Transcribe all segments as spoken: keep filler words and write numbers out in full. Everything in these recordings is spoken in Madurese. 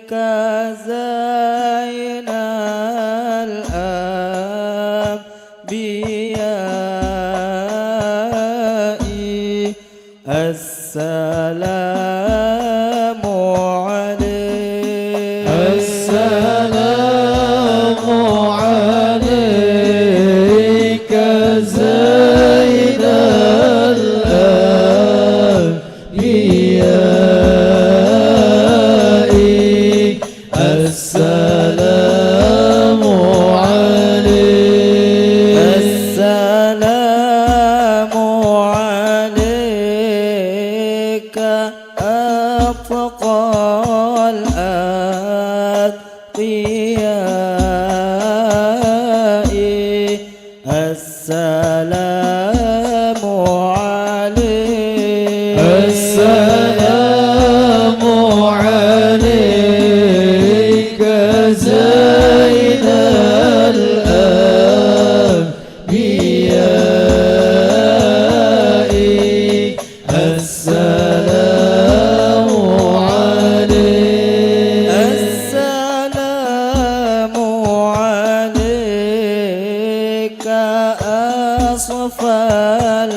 ka Zainal Anbiya'i. Assalamu alaik. Assalamu alaika Zainal Anbiya'i. Assalamu alaik. Assalamu alaika atqal atqiya'i. Assalamu alaik. Assalamu alaika Zainal Anbiya'i. Assalamu alaik. Assalamu alaika asfal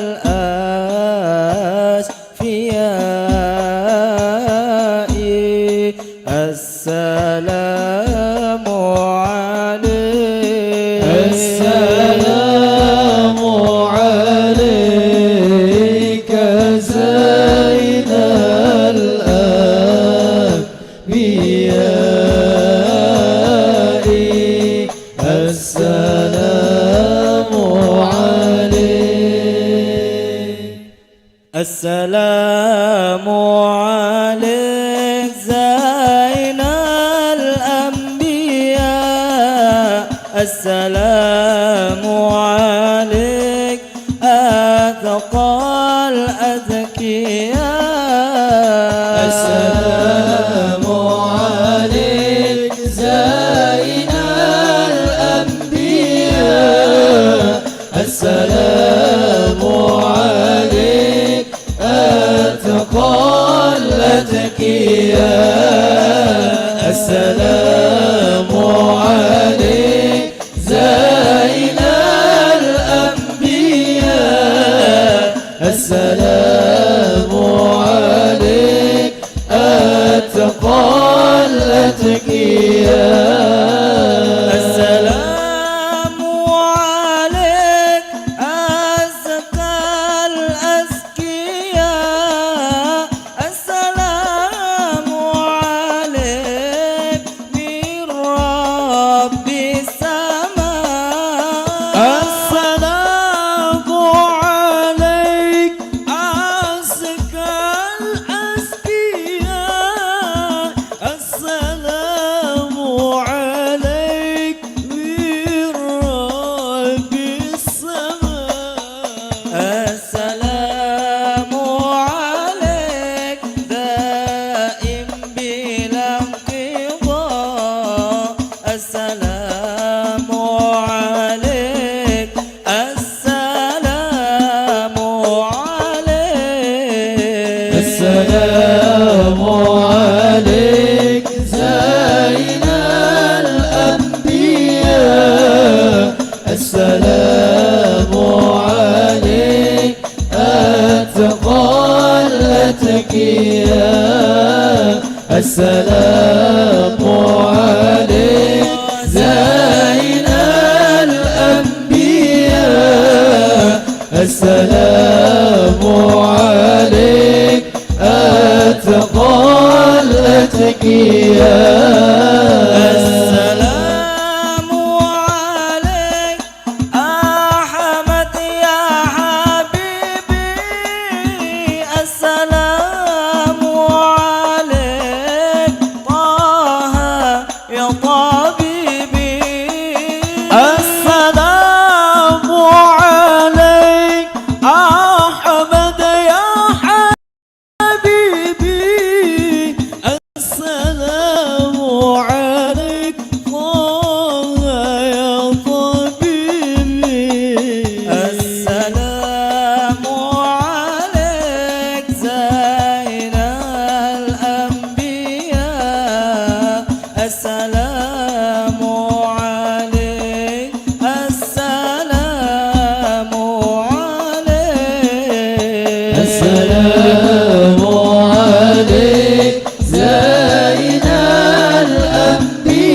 asfiya'i. Assalamu alaik. Assalamu alaika Zainal Anbiya'i. Assalamu alaik. Assalamu alaik Zainal Anbiya. Assalamu alaik atqal atqiya. Assalamu alaik Zainal Anbiya. Assalamu alaik atqal atqiya. Assalamu alaik Zainal Anbiya. Assalamu alaik atqal atqiya. Assalamu alaik azkal azkiya. Assalamu alaik min Rabbis sama. Assalamu alaik azkal azkiya. Assalamu alaik min Rabbis sama. Assalamu alaik daim bila inqidha. Assalamu alaik. Assalamu alaik. Assalamu alaik Zainal Anbiya. Assalamu alaik atqal atqiya. Assalamu alaik Zainal Anbiya. Assalamu alaik atqal atqiya. Assalamu alaik Ahmad ya habibi. Assalamu alaik Taha زين الأنبياء،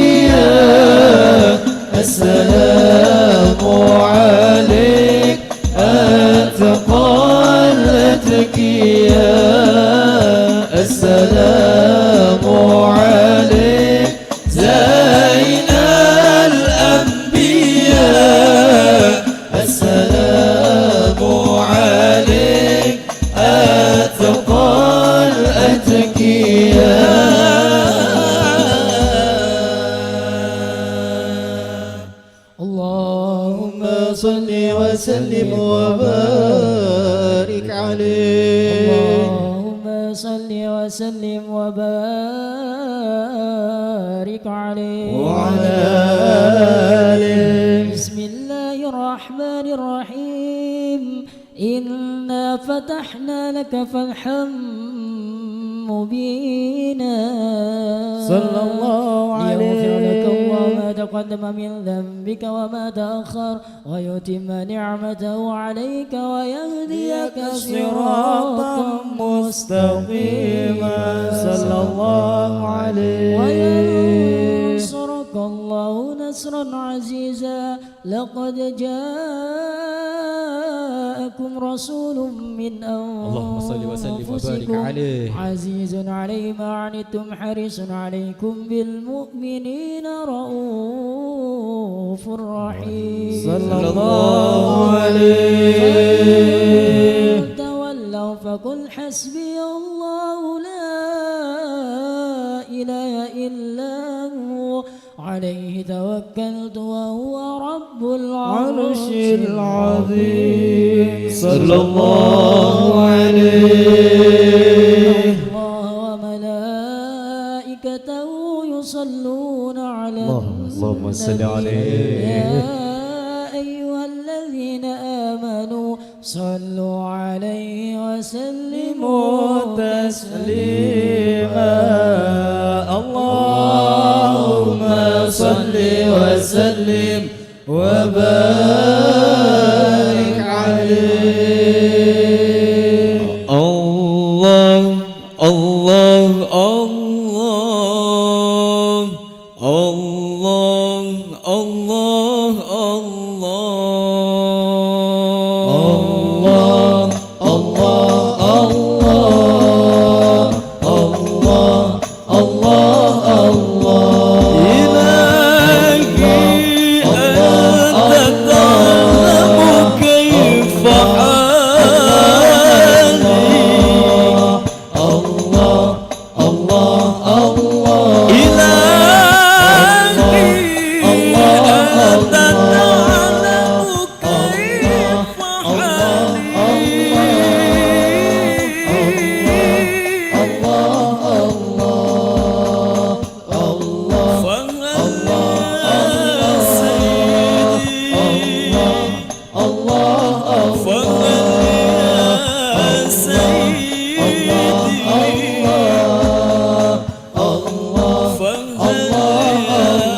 السلام عليك أتقى الأتقياء، السلام عليك زين الأنبياء، السلام عليك أتقى الأتقياء. اللهم صل وسلم وبارك عليه. اللهم صل وسلم وبارك عليه. وعلى آله. بسم الله الرحمن الرحيم. إنا فتحنا لك فتحا مبينا. صلى الله عليه. ليغفر لك الله ما تقدم من ذنبك وما تأخر ويتم نعمته عليك ويهديك صراطا مستقيما. صلى الله عليه. وينصرك الله نصرا عزيزا. لقد جاءكم رسول من أنفسكم. اللهم صل وسلم وبارك عليه. عزيز عليه ما عنتم حريص عليكم بالمؤمنين رءوف رحيم. صلى الله عليه. فإن تولوا فقل حسبي الله لا إله إلا هو عليه توكلت وهو رب العرش العظيم. صلى الله عليه. الله وملائكته يصلون على اللهم، اللهم صل النبي. عليه. يا أيها الذين آمنوا صلوا عليه وسلموا تسليما. اللهم صل وسلم وبارك عليه. الله، الله، الله. الله، الله، الله. الله، الله، الله. الله، الله، الله. إلهي، الله، أنت الله، تعلم الله، كيف الله، حالي. الله، الله، الله. إلهي، الله، الله، أنت الله، تعلم كيف الله، حالي. الله، الله، الله، الله. فهل يا سيدي، الله، الله، الله، فهل يا الله، سيدي، الله، الله، الله، فهل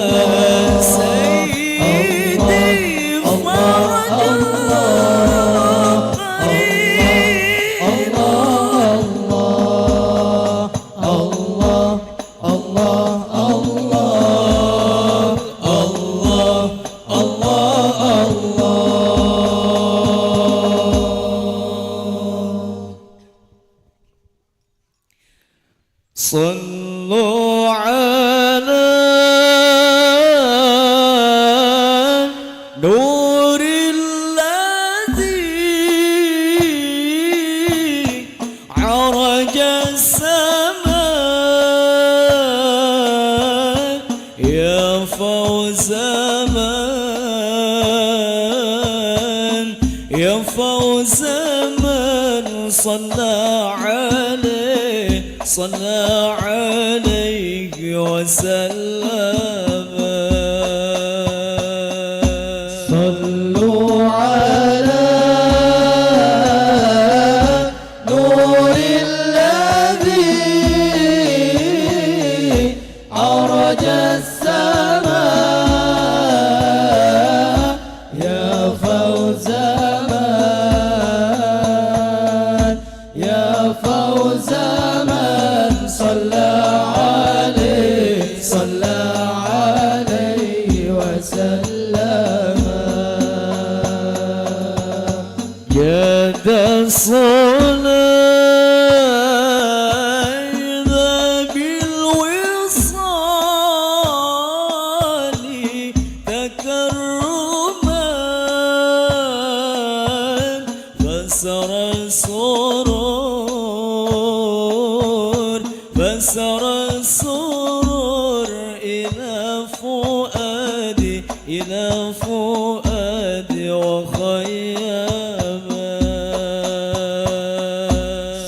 يا سيدي فرجا قريب. الله، الله، الله، الله، الله، الله، الله، الله، الله. صلوا على نور الذي عرج السماء. يا فوز من، يا فوز من صلى عليه، صلى عليه وسلم. صلوا على نور الذي عرج السماء. يا فوز من، يا فوز من صلى عليه، صلى عليه وسلم. جاد الصنايع بالوصال تكرما، فسرى السرور، فسرى السرور إلى فؤادي، إلى فؤادي وخيما.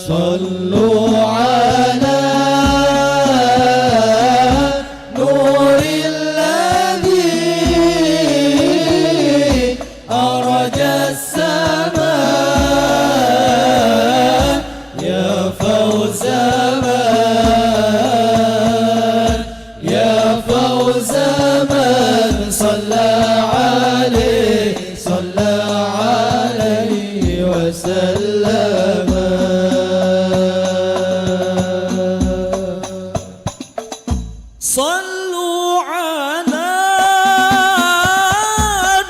صلوا على نور الذي أرجى السماء، يا فوز من، يا فوز من صلى عليه، صلى عليه وسلم. صلوا على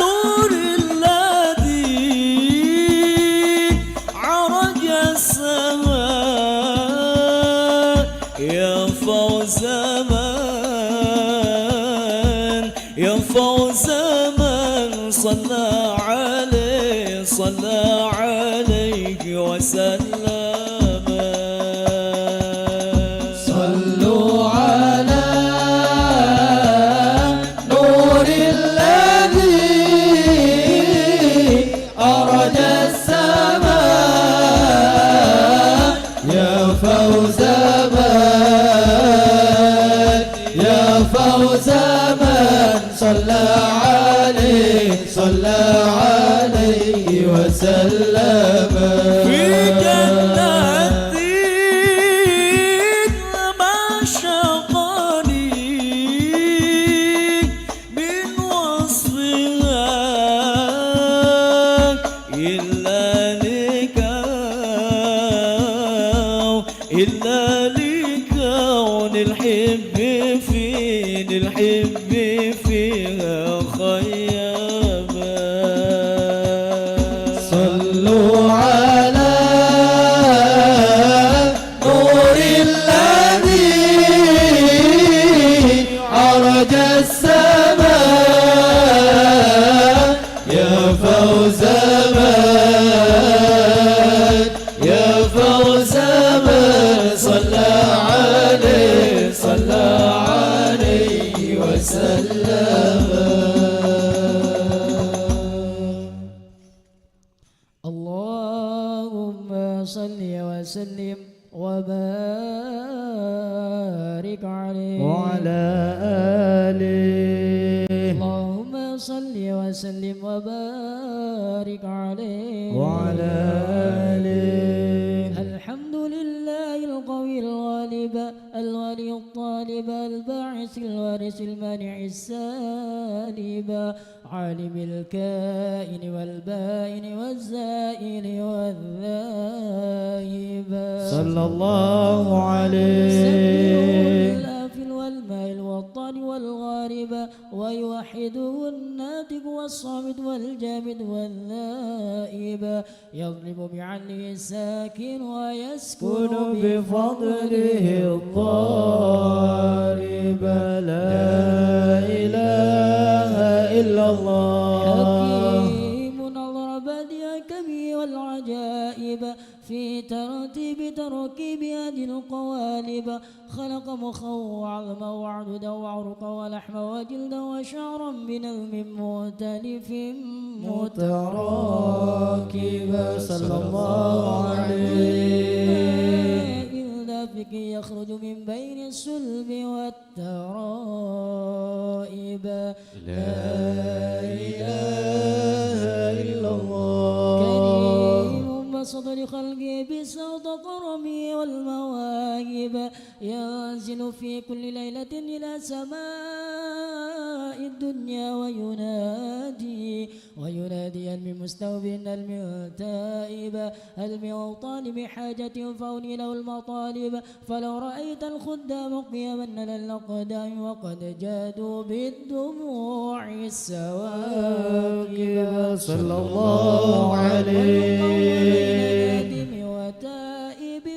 نور الذي عرج السماء، يا فوز من، يا فوز من صلى عليه، صلى عليه وسلم. صلوا على نور الذي أرجى السماء، يا فوز من، يا فوز من صلى عليه، صلى عليه وسلم. في جنة ما شقاني من وصفها إلا لقاء، إلا لكون الحب في، الحب فيها خيما. صلوا على نور الذي عرج السماء، يا فوز من، يا فوز من صلى عليه، صلى عليه وسلم. اللهم صل وسلم وبارك عليه. وعلى آله. اللهم صل وسلم وبارك عليه. وعلى آله. الحمد لله القوي الغالب، الولي الطالب، الباعث الوارث المانع السالب، عالم الكائن والبائن والزائل والذاهب. صلى الله عليه. سميع الآفل والمائل والطالب والغارب، ويوحده الناطق والصامت والجامد والذائب، يضرب بعدله الساكن ويسكن بفضله الضارب. لا إله إلا الله. حكيم نظر بديع الكون والعجائب، في ترتيب تركيب هذه القوالب، خلق مخا وعظما وعضدا وعرقا ولحما وجلدا وشعرا بنظم مختلف متراكب. صلى الله عليه. من ماء دافق يخرج من بين الصلب والترائب. لا إله إلا الله. كريم بسط لخلقه بساط كرمه والمواهب، ينزل في كل ليلة إلى سماء الدنيا وينادي، وينادي: هل من مستغفر، هل من تائب، هل من طالب حاجة فأني له المطالب. فلو رأيت الخدام قياما على الأقدام وقد جادوا بالدموع السواكب. صلى الله عليه. والقوم بين نادم وتائب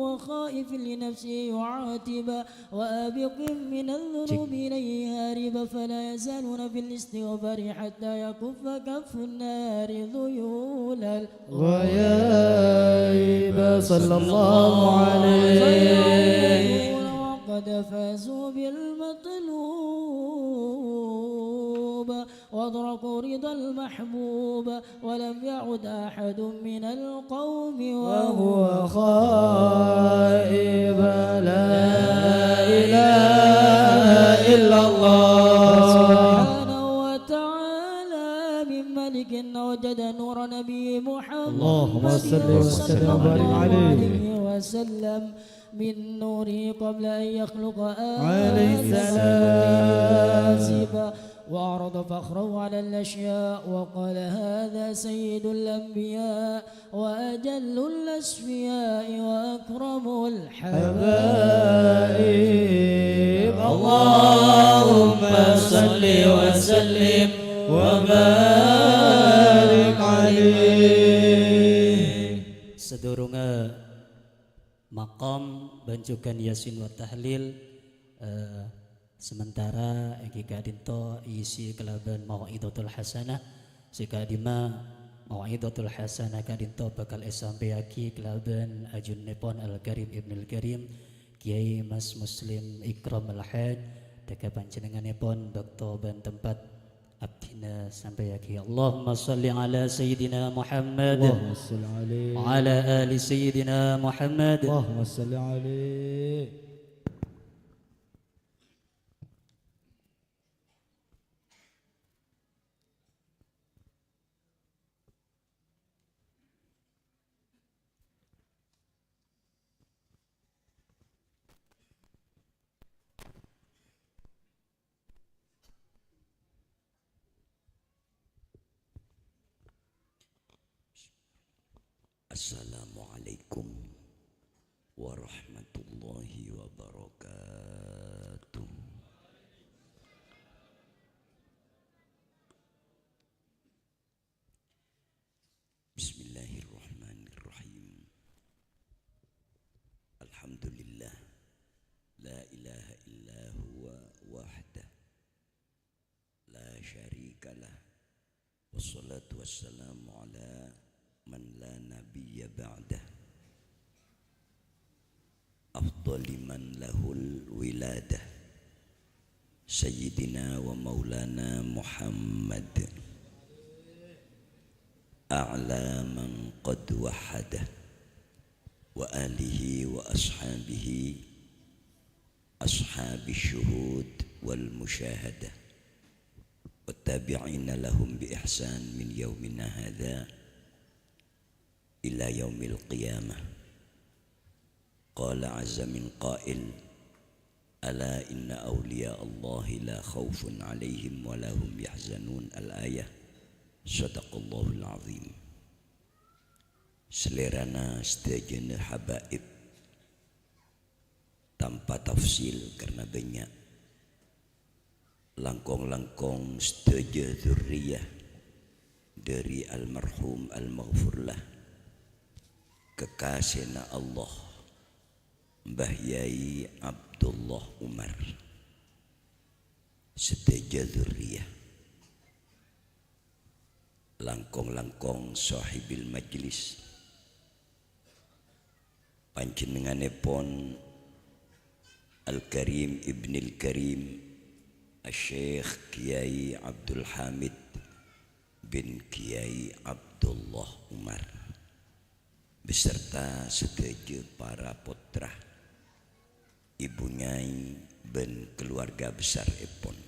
وخائف لنفسه يعاتب، وآبق من الذنوب إليه هارب، فلا يزالون في الاستغفار حتى يكف كف النار ذيول الغيايب. صلى الله عليه. وقد فازوا بالمطلوب وأدركوا رضا المحبوب، ولم يعد أحد من القوم وهو خائب. لا إله إلا الله. سبحانه وتعالى من ملك أوجد نور نبي محمد اللهم صل وسلم وبارك عليه. عليه وسلم. من نوره قبل أن يخلق عليه آدم السلام. ناسبا، وعرض فخره على الأشياء، وقال: هذا سيد الأنبياء، وأجل الأصفياء، وأكرم الحبائب. اللهم صل وسلم وبارك عليه. Sadurungnga maqam bân jhughân Yasin wa Tahlil, eh, sementara èngghi ka'dinto èisi kalabân mau'idhatul hasanah. Sè ka'dimma mau'idhatul hasanah ka'dinto bhâkal èsampèyaghi kalabân ajunnèpon Al-Karim Ibnul Karim, Kiai Mas Muslim Ikram Al-Haj, dhâgghâ panjhennengnganèpon bâkto bân tempat abdhina sampèyaghi. Allahumma shalli ala Sayyidina Muhammad. Allahumma shalli alaihi. Wa ala ali Sayyidina Muhammad. Allahumma shalli alaihi. Assalamualaikum warahmatullahi wabarakatuh. Bismillahirrahmanirrahim. Alhamdulillah. La ilaha illa huwa wahdah. La syarikalah. Wassalatu wassalamu ala man la nabiyya ba'dah. Afdhali man lahul wiladah. Sayyidina wa maulana Muhammad. A'la man qad wahhadah. Wa alihi wa ashabihi. Ashabi syuhud wal musyahadah. Wattabi'ina lahum bi ihsan min yaumina hadha ila yaumil qiyamah. Qala azza min qail, "Ala inna awliya Allahi la khawfun alaihim wa la hum yahzanun." Al-ayah. Sadaqallahul azim. Salèrana sadhâjâna habaib, tanpa tafsil karena banyak. Langkong-langkong sadhâjâ dzurriyah dhâri almarhum almaghfurlah, kekasèna Allah, Mbah Yai Abdullah Umar. Sadhâjâ dzurriyah. Langkong-langkong sohibil majlis, panjhennengnganèpon Al-Karim Ibnil Karim, Asy-Syeikh Kiai Abdul Hamid bin Kiai Abdullah Umar, beserta sadhâjâ para pottra, ibu nyai, bân keluarga besar èpon.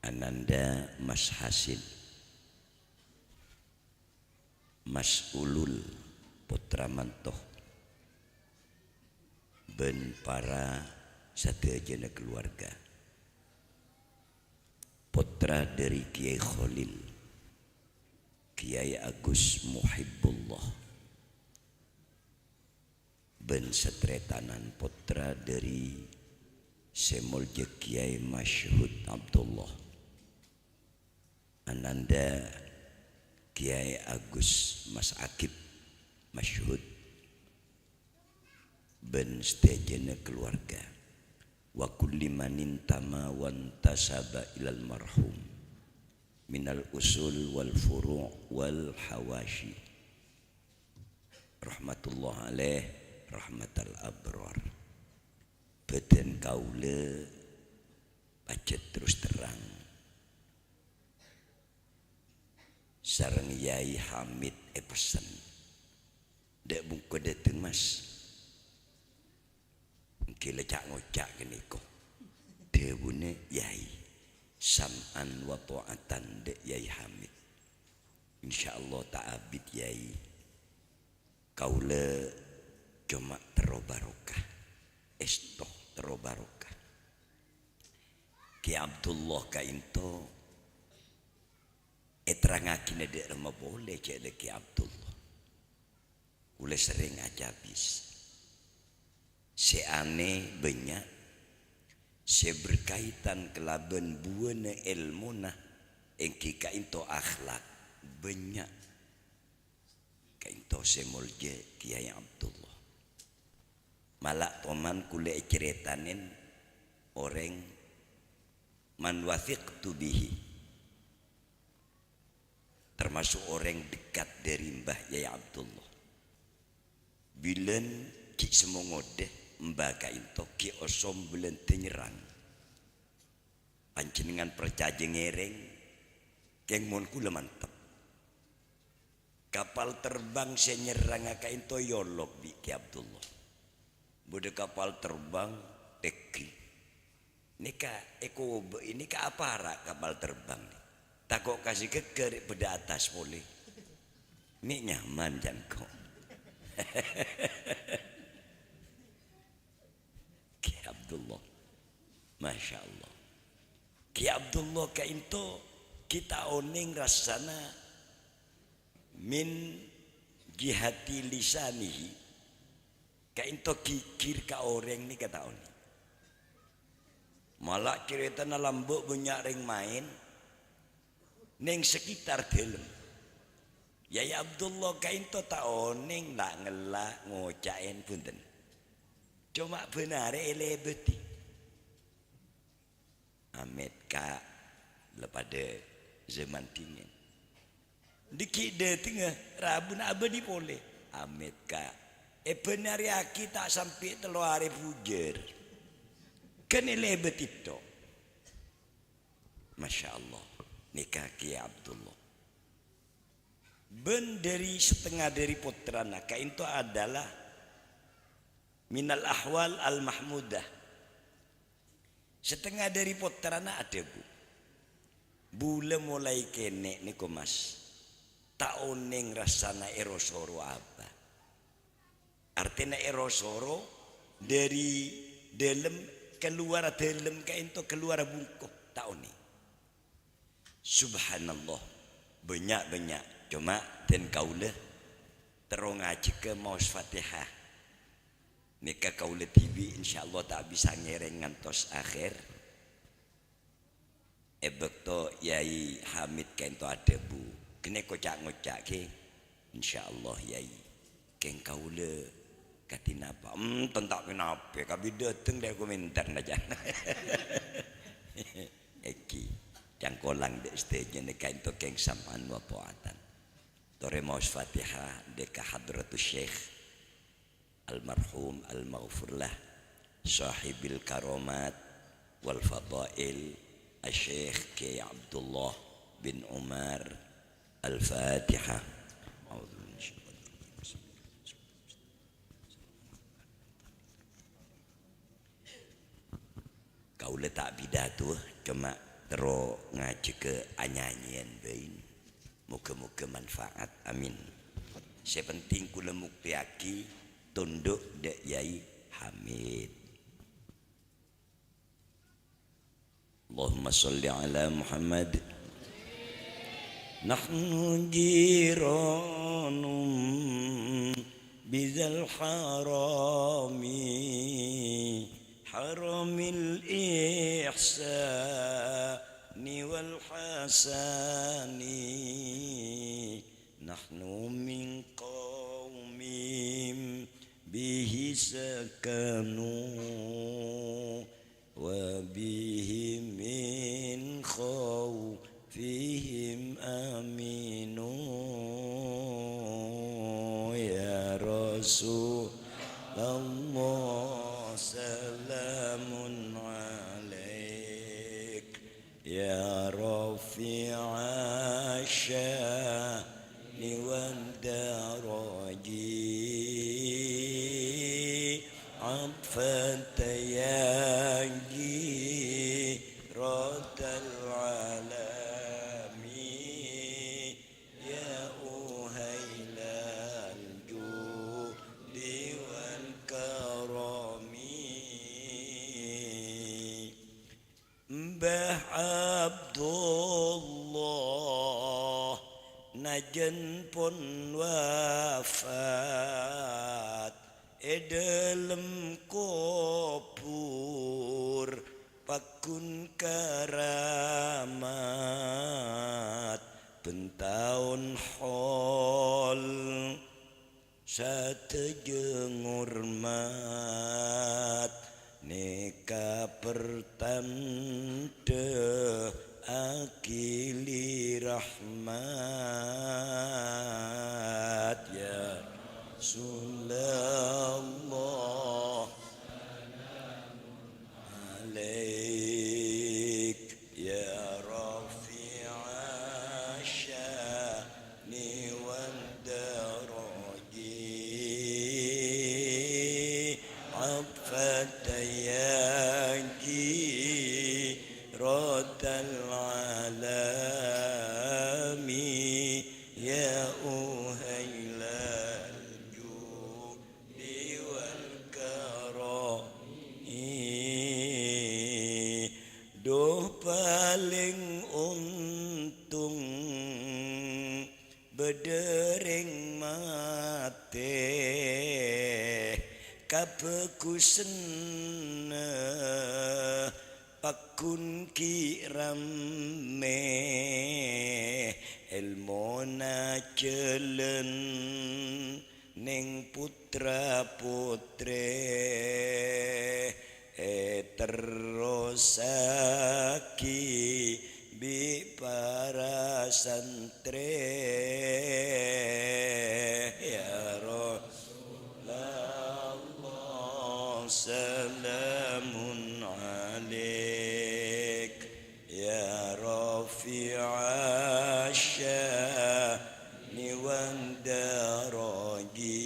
Ananda Mas Hasil, Mas Ulul, pottra manto, bân para sadhâjâna kaluwarga. Pottra dhâri Kèyaè Kholil, Kèyaè Agus Muhibbullah, bân sataretanan pottra dhâri sè molja Kèyaè Masyhud Abdullah, ananda Kèyaè Agus Mas Akib Masyhud, bân sadhâjâna kaluwarga, wa kulli man intama wa intasaba ilal marhum minal usul wal furu' wal hawasyi, rahmatullah alaih rahmatal abrar. Bâdân kaulâ pajhât terros terrang sareng Yai Hamid èpessen. Dâ' bungko dâteng, Mas. Èngghi la ca'-ngoca' ghânèka. Dhâbuna Yai, sam'an wa tha'atan dâ' Yai Hamid. Insyaallah ta' abit, Yai. Kaulâ coma terro barokah. Èsto terro barokah. Kè Abdullah ka'ènto èterrangaghina dâ' remma polè jhâ' la Kè Abdullah. Kaulâ serrèng acabis. Sè anèh bânnya', sè berkaitan kalabân buwâna èlmona, èngghi ka'ènto akhlak, bânnya'. Ka'ènto sè molja Kèyaè Abdullah. Mala' toman kaulâ ècarètanè orèng man wathiqtu bihi, termasuk orèng dekat dhâri Mbah Yai Abdullah. Bilân ghi' sè mangodâ, Mbah ka'ènto ghi' osom Bâlândhâ nyerrang. Panjhennengngan parcajâ ngèrèng, kèng mon kaulâ mantep. Kapal terbang sè nyerranga ka'ènto èolok bi' Kè Abdullah. Bâdâ kapal terbang tèngghi. Nèka èkobâ'i, nèka apara' kapal terbang nè. Tako' ka sè ghâgghâr bâdâ attas polè. Mè' nyaman jhâ' engko'. Kè Abdullah. Masya Allah. Kè Abdullah ka'ènto ghi' ta' onèng rassana min jihati lisanihi. Ka'ènto ghighir ka orèng nèka ta' onèng. Mala' carètana lambâ' bânnya' rèng maèn nèng sekitar dâlem. Yai Abdullah ka'ènto ta' onèng la ngella' ngoca'è bhunten. Coma bân arè èlèbâdhi. Amèt, Ka', la padâ zaman dingin. Dâgghi' dâtengnga, rabuna abâdhi polè. Amèt, Ka', èbânarèyaghi ta' sampè' tello arè bujâr. Ghân èlèbâdhi tok. Masya Allah, nèka Kè Abdullah. Bân dhâri satengnga dhâri pottrana ka'ènto adalah minal ahwal al-mahmudah. Satengnga dhâri pottrana adhâbu, "Bulâ molaè kènè' nèko, Mas, ta' onèng rassana èro-soro abâ." Artèna èro-soro dhâri dâlem, kalowara dâlem ka'ènto kalowara bungko, ta' onèng. Subhanallah, bânnya'-bânnya', coma dân kaulâ terro ngajhâghâ maos Fatihah. Nèka kaulâ dhibi', insyaallah, ta' bisa ngèrèng ngantos akhèr. È bâkto Yai Hamid ka'ènto adhâbu, ghânèka ca'-ngoca' ghi, "Insyaallah, Yai." Kèng kaulâ kadhi napa? Enten ta' ponapa, kabidhâteng dâ' komentar najjhân. Èngghi, cangkolang dâ' sadhâjâna ka'ènto kèng sam'an wa tha'atan. Torè maos Fatihah dâ' ka Hadratus Syekh Almarhum Almaghfurlah, Shahibil Karomat wal Fadail, Asy-Syeikh Kiai Abdullah bin Umar. Al-Fatihah. A'udzu billahi minasyaitonir rajim. Kaulâ ta' pidato, coma terro ngajhâghâ anyanyèyan bhâi. Moghâ-moghâ manfaat. Amin. Sè penting kaulâ muktèyaghi tondhu' dâ' Yai hamid. Allahumma shalli ala Muhammad. Nahnu jiranun bizal harami, haramil ihsani wal hasani. Nahnu min qaumin bihi sakanu, wa bihi min khaufihim aminu. Ya Rasulullah, salamun alaik. Ya rafi'asy sya'ni wad daraji, 'athfan ya jiratal 'alami, ya uhailal judi wal karami. Mbah Abdullah najân pon wafat è dhâlem kobhur, paggun karamat bân taon haul. Sadhâjâ ngormat nèka pertandhâ akili rahmat, ya Rasulullah. Alaik ya rafi'asy sya'ni wad daraji, 'athfan ya jiratal 'alami, ya uhailal ju- di wal karami. Duh, palèng ontong bâdâ rèng matè, kabhâghusânna paggun ghi' rammè, èlmona jhâlân neng putra-putrè, èterrossaghi bi' para santrè. Ya Rasulullah, salamun alaik. Ya rafi'asy sya'ni wad daraji,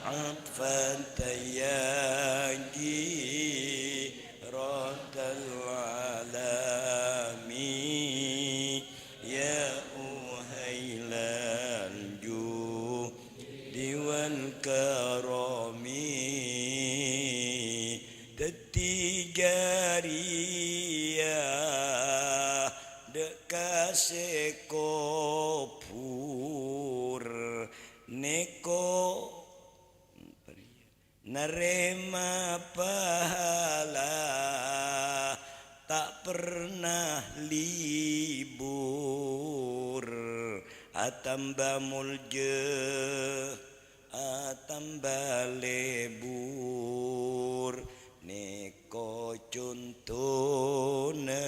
'athfan ya jiratal 'alami, ya uhailal ju- di wal karami. Dhâddhi jârèya dâ' ka sè kobhur nèko narèma pahala ta' perna libur, atamba molja, atamba lebur. Nèko contona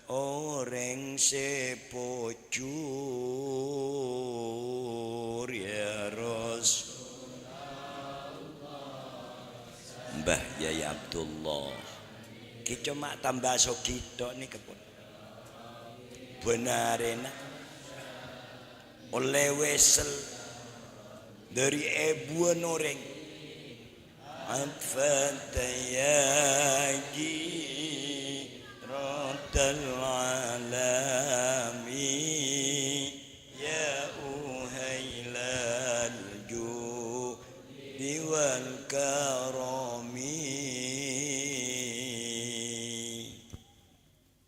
orèng sè pojhur, ya Rasul. Mbah Yai Abdullah. Ghi' coma tamba soghi tok nèka pon. Bân arèna ollè wesel dâri èbuwân orèng. Atfata ya jiratal alami, ya uhailal ju- والكرم.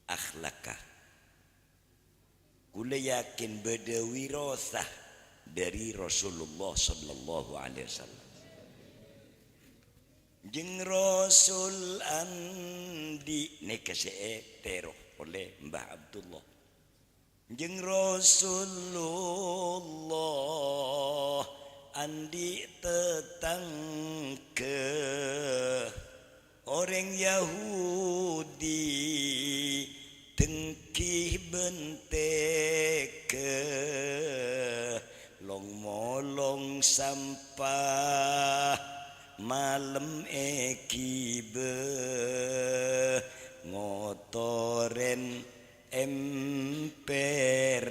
Akhlaqa. Kaulâ yakin bâdâ wirasah dâri Rasulullah sallallahu alaihi wasallam. Kanjeng Rasul andi', nèka sè ètèro olè Mbah Abdullah. Kanjeng Rasulullah andi' tatangghâ, orèng Yahudi dengki bân tèghâ, long-molong sampah malem èghibâ, ngotorèn emper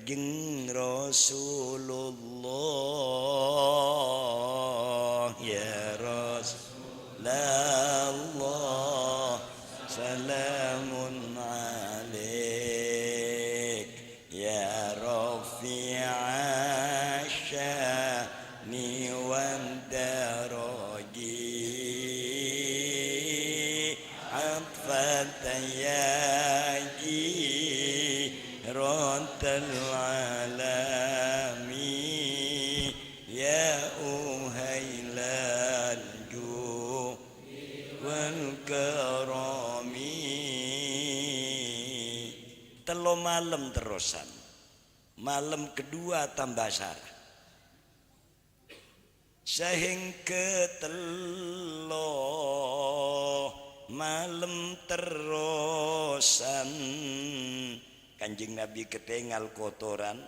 Kanjeng Rasulullah. Ya Rasulallah, salamun alaik, ya rafi'asy syani wad daraji. Atfata ya jiratal alami, ya uhailal judi wal karami. Tello malem terrosan. Malem kedua tambah sara. Sahèngghâ tello malem terrosan Kanjeng Nabi katèngal kotoran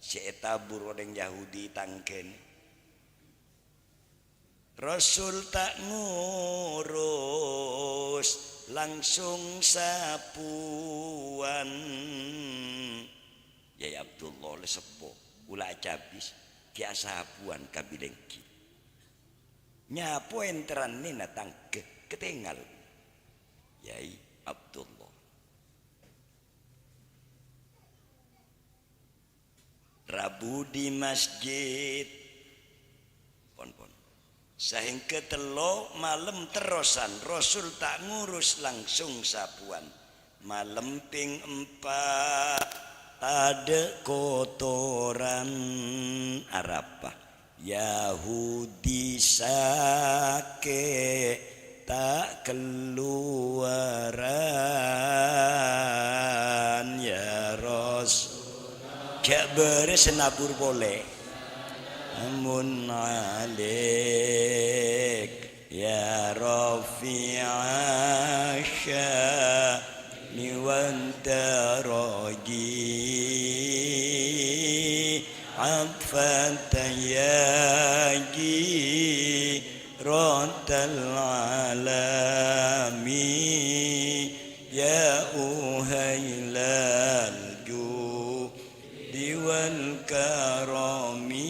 sè ètabur orèng Yahudi tangghâna. Rasul ta' ngurus, langsung sabuwân. Yai Abdullah la seppo, kaulâ acabis, ghi' asabuwân kabilânggi. Nyapo ènterranèna tangghâ, katèngal. Yai Abdullah. Rabu di masjid. Pon, pon. Sahèngghâ tello malem terrosan, Rasul ta' ngurus, langsung sabuwân. Malem pèng empa', tadâ' kotoran Arafah. Yahudi sakè' ta' kaluwaran, ya Rasul. Jhâ' bârâs nabur polè. Amun alaik, ya rafi'asy syani wad daraji. Atfata ya jiratal alami, ya uhailal judi wal karami.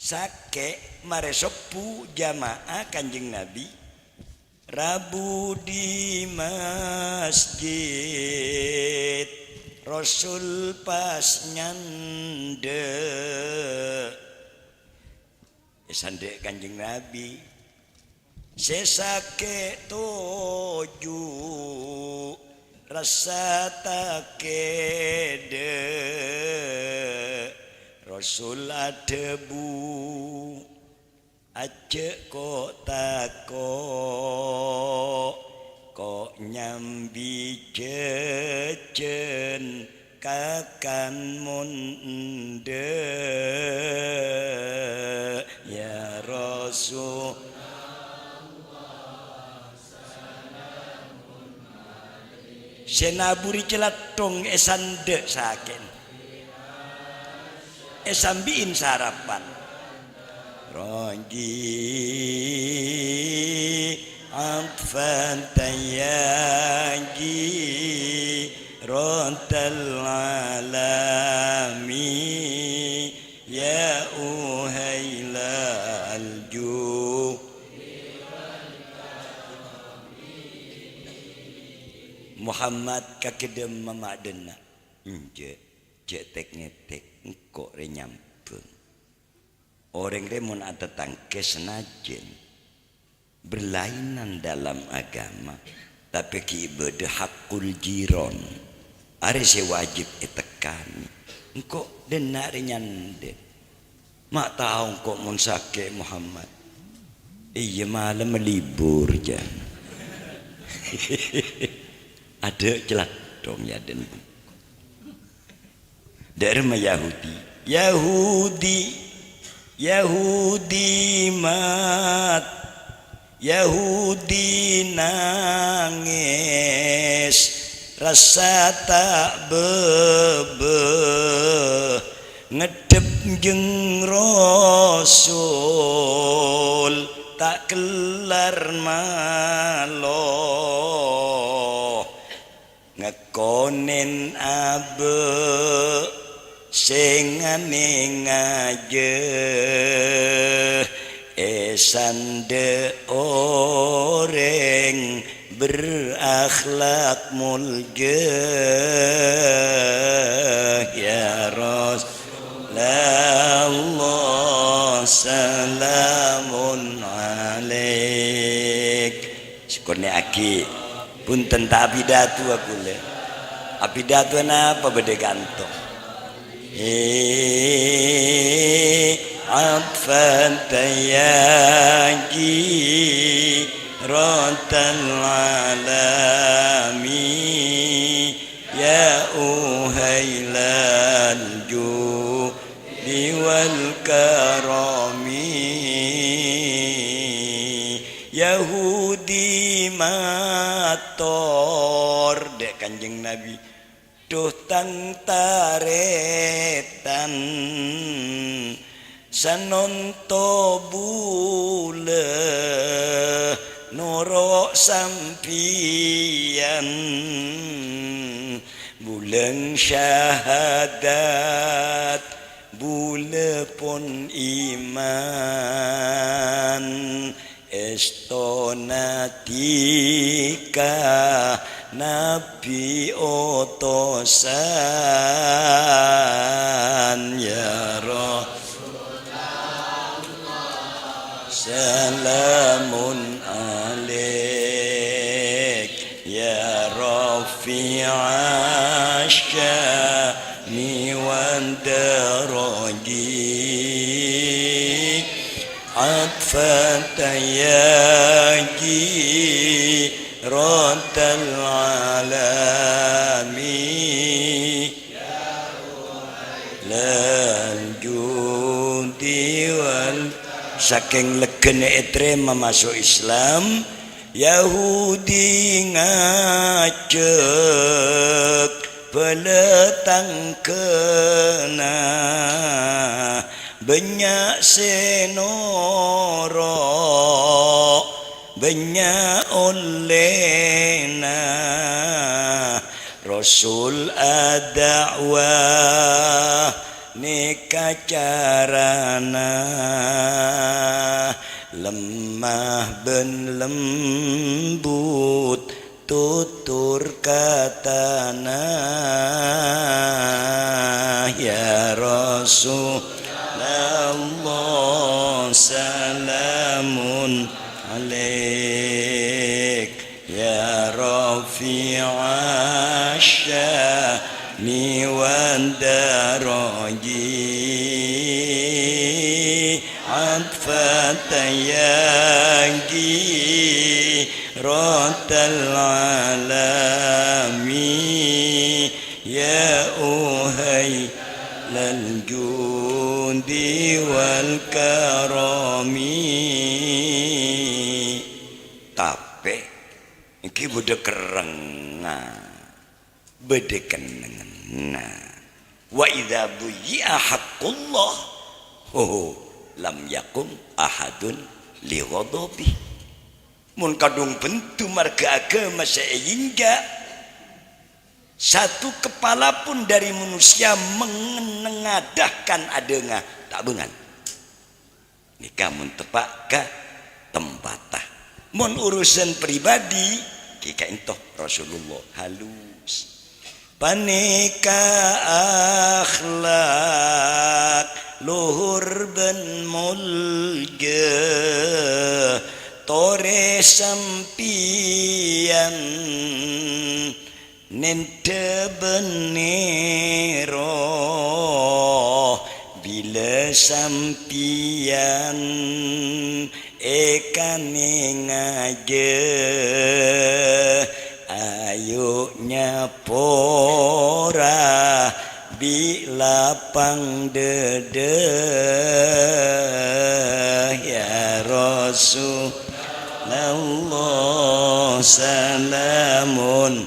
Sakè' marè sobbhu jamaah Kanjeng Nabi. Rabu di masjid, Rasul pas nyandhâ'. Èsandhâ' Kanjeng Nabi. Sè sakè' toju', rassa ta' kèdâ'. Rasul adhâbu, "Ajjhâ' ko'-tako', ko' nyambi jhâjhân kakan mon endâ', ya Rasul." Sè naburi calathong èsandhâ' sakè'na. Èsambi'in sarapan. Raji atfan tayaji rotal alami, ya uhailal ju. Muhammad ka ghedem mama'dhânna. Enjâ', jhâ' tèk-ngètèk, engko' rè nyam-, Orèng rè mon atatangkè sanajjhân berlainan dalam agama, tapè ghi' bâdâ haqqul jiran. Arè sè wajib ètekkanè. Engko' dhinna' rè nyandhâ. Ma' tao engko' mon sakè', Muhammad. Iyâ, malem libur, jân. Adâ' celathong, yâ, den. Dâ'remma Yahudi. Yahudi, Yahudi mat, Yahudi nangès, rassa ta' bâbâ, ngeddhep jeng Rasul, ta' kellar malo. Ngèkonèn abâ' sè nganèngajâ, èsandhâ orèng berakhlak moljâ. Ya Rasulullah, salamun alaik. Sè konè'aghi, bhunten ta' abidatowa kaulâ. Abidatowa napa bâdâ kanto? He, atfan tayajiratal alami, ya uhailal ju- di wal karami. Yahudi mator dâ' Kanjeng Nabi, "Dhu tang tarètan, sanonto bulâ noro' sampèyan, bulâ syahadat." Bulâ pon iman, èstona dhika Nabbhi otosan, ya Rasulullah. Salamun alaik, ya rafi'asy syani wad daraji. Atfan tayajiratal alami. Lal judi wal, sakèng lèghâna ètarèma maso' Islam, Yahudi ngajhâk bâlâ tangghâna, bânnya' sè noro', bânnya' ollèna. Rasul ada'wa nèka carana, lemah bân lembut tutur katana. Ya Rasulullah, salamun alaik. Ya rafi'asy syani wad daraji, atfan tayajiratal alami, ya uhailal judi wal karami. Tapè èngghi bâdâ kerrengnga, bâdâ kennengnganna. Wa idza duyyi'a haqqullah, ho, ho, lam yaqum ahadun li ghadabi. Mon kadhung bendhu marghâ aghâma sè èyinjhâ', satu kepala pun dhâri manusia mengenengadahkan adhângnga, ta' bângal. Nèka mon teppa' ka tempatta. Mon urusan pribadi, ghi' ka'ènto Rasulullah halus. Panèka akhlak luhur bân molja, torè sampèyan nèndhâ bânnèro bilâ sampèyan èkanèngajâ, ayo nyapora bi' lapang dâdâ, ya Rasulullah, salamun.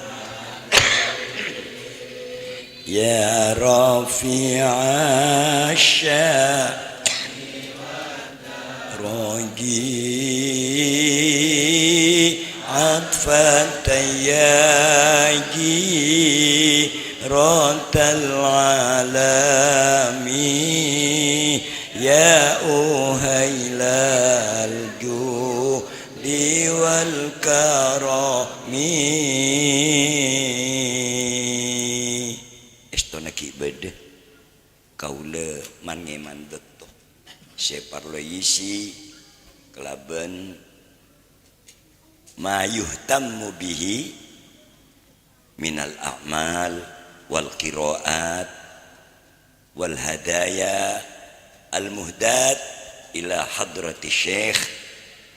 Ya Rafi'asy sya'ni wa tarji, atfatan ya jiratal alami, ya uhailal judi wal karami. Èstona ghi' bâdâ. Kaulâ man-ngèman bâkto sè parlo èisi kalabân ma yuhtammu bihi minal a'mal wal qira'at wal hadaya al muhdat ila hadrati Syekh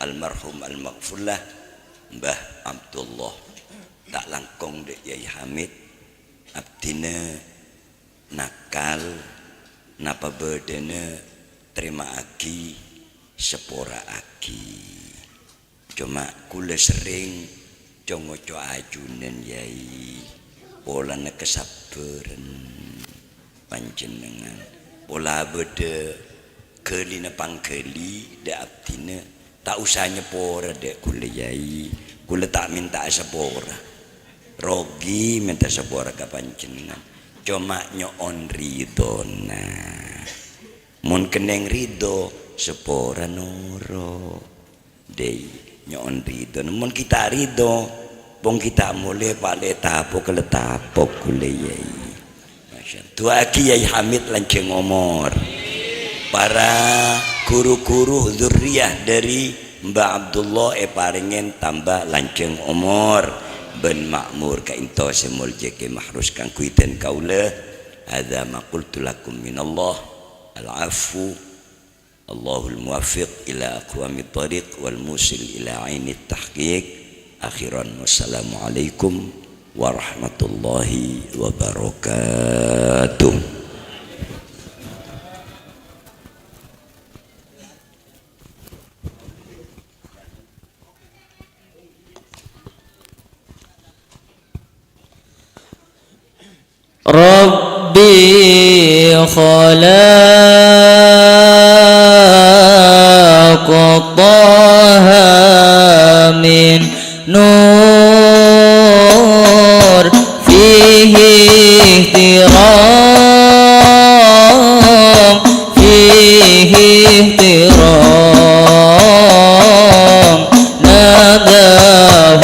almarhum almaghfurlah Mbah Abdullah. Ta' langkong dâ' Yai Hamid, abdhina nakal, napa bâdâna, trèma'aghi, sapora'aghi. Coma kaulâ serrèng co-ngoco ajunan, Yai, polana kasabbhârân panjhennengngan. Pola bâdâ ghâlina pangghâli dâ' abdhina, ta' osa nyapora dâ' kaulâ, Yai. Kaulâ ta' mènta'a sapora. Rogi mènta sapora ka panjhennengngan. Coma nyo'on ridhona. Mon kennèng ridho, sapora noro'. Dâi, nyo'on ridhona. Mon ghi' ta' ridho, pong ghi' ta' molè palè tapok la tapok kaulâ, Yai. Masyaallah. Du'aaghi Yai Hamid lanjhâng omor. Para guru-guru dzurriyah dâri Mbah Abdullah èparèngè tamba lanjhâng omor bân ma'mur. Ka'dinto sè molja Kè Mahrus kaangghuy dhân kaulâ. Hadza ma qultu lakum minallah. Al-'afwu. Allahul muwaffiq ila aqwamit thariq wal musil ila ainit tahqiq. Akhiran, wassalamualaikum warahmatullahi wabarakatuh. ربي خلق طه من نور فيه احترام، فيه احترام. ناداه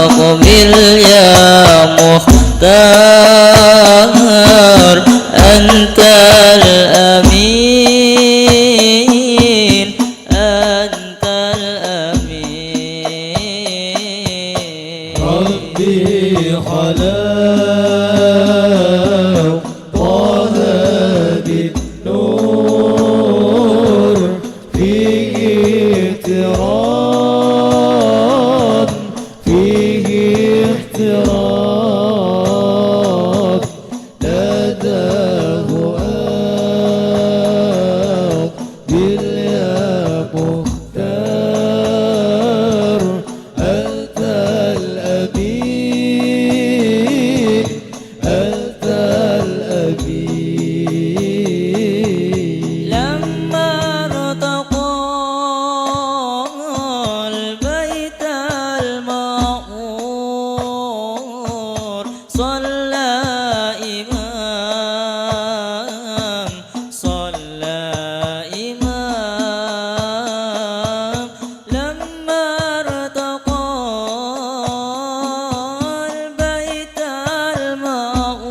أقبل يا مختار، أنت الأمين، أنت الأمين. ربي خلق طه بالنور، فيه احترام، فيه احترام. ناداه أقبل يا مختار، أنت الأمين، أنت الأمين. لما ارتقى البيت المعمور، صلى إمام، صلى إمام. لما ارتقى البيت المعمور،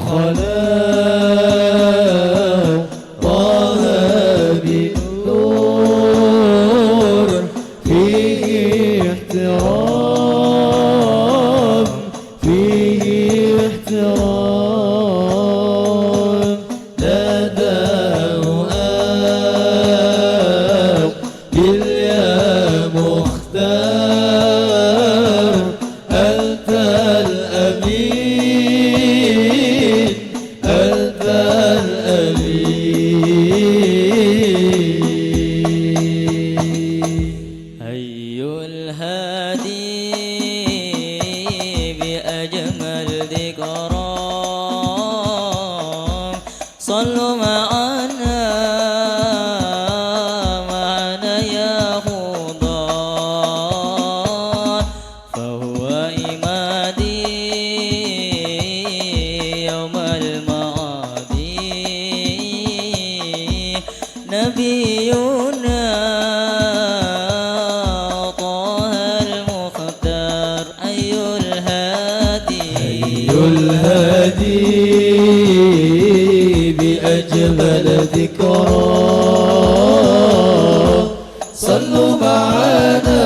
خلا طه بالنور فيه احترام، فيه احترام. ناداه أقبل يا مختار، أنت الأمين، أنت الأمين. حي الهادي بأجمل ذكرى. صلوا معنا، معنا يا خضار، فهو عمادي يوم المعادي. نبينا طه المختار، حي الهادي. حي الهادي بأجمل ذكرى. صلوا معنا،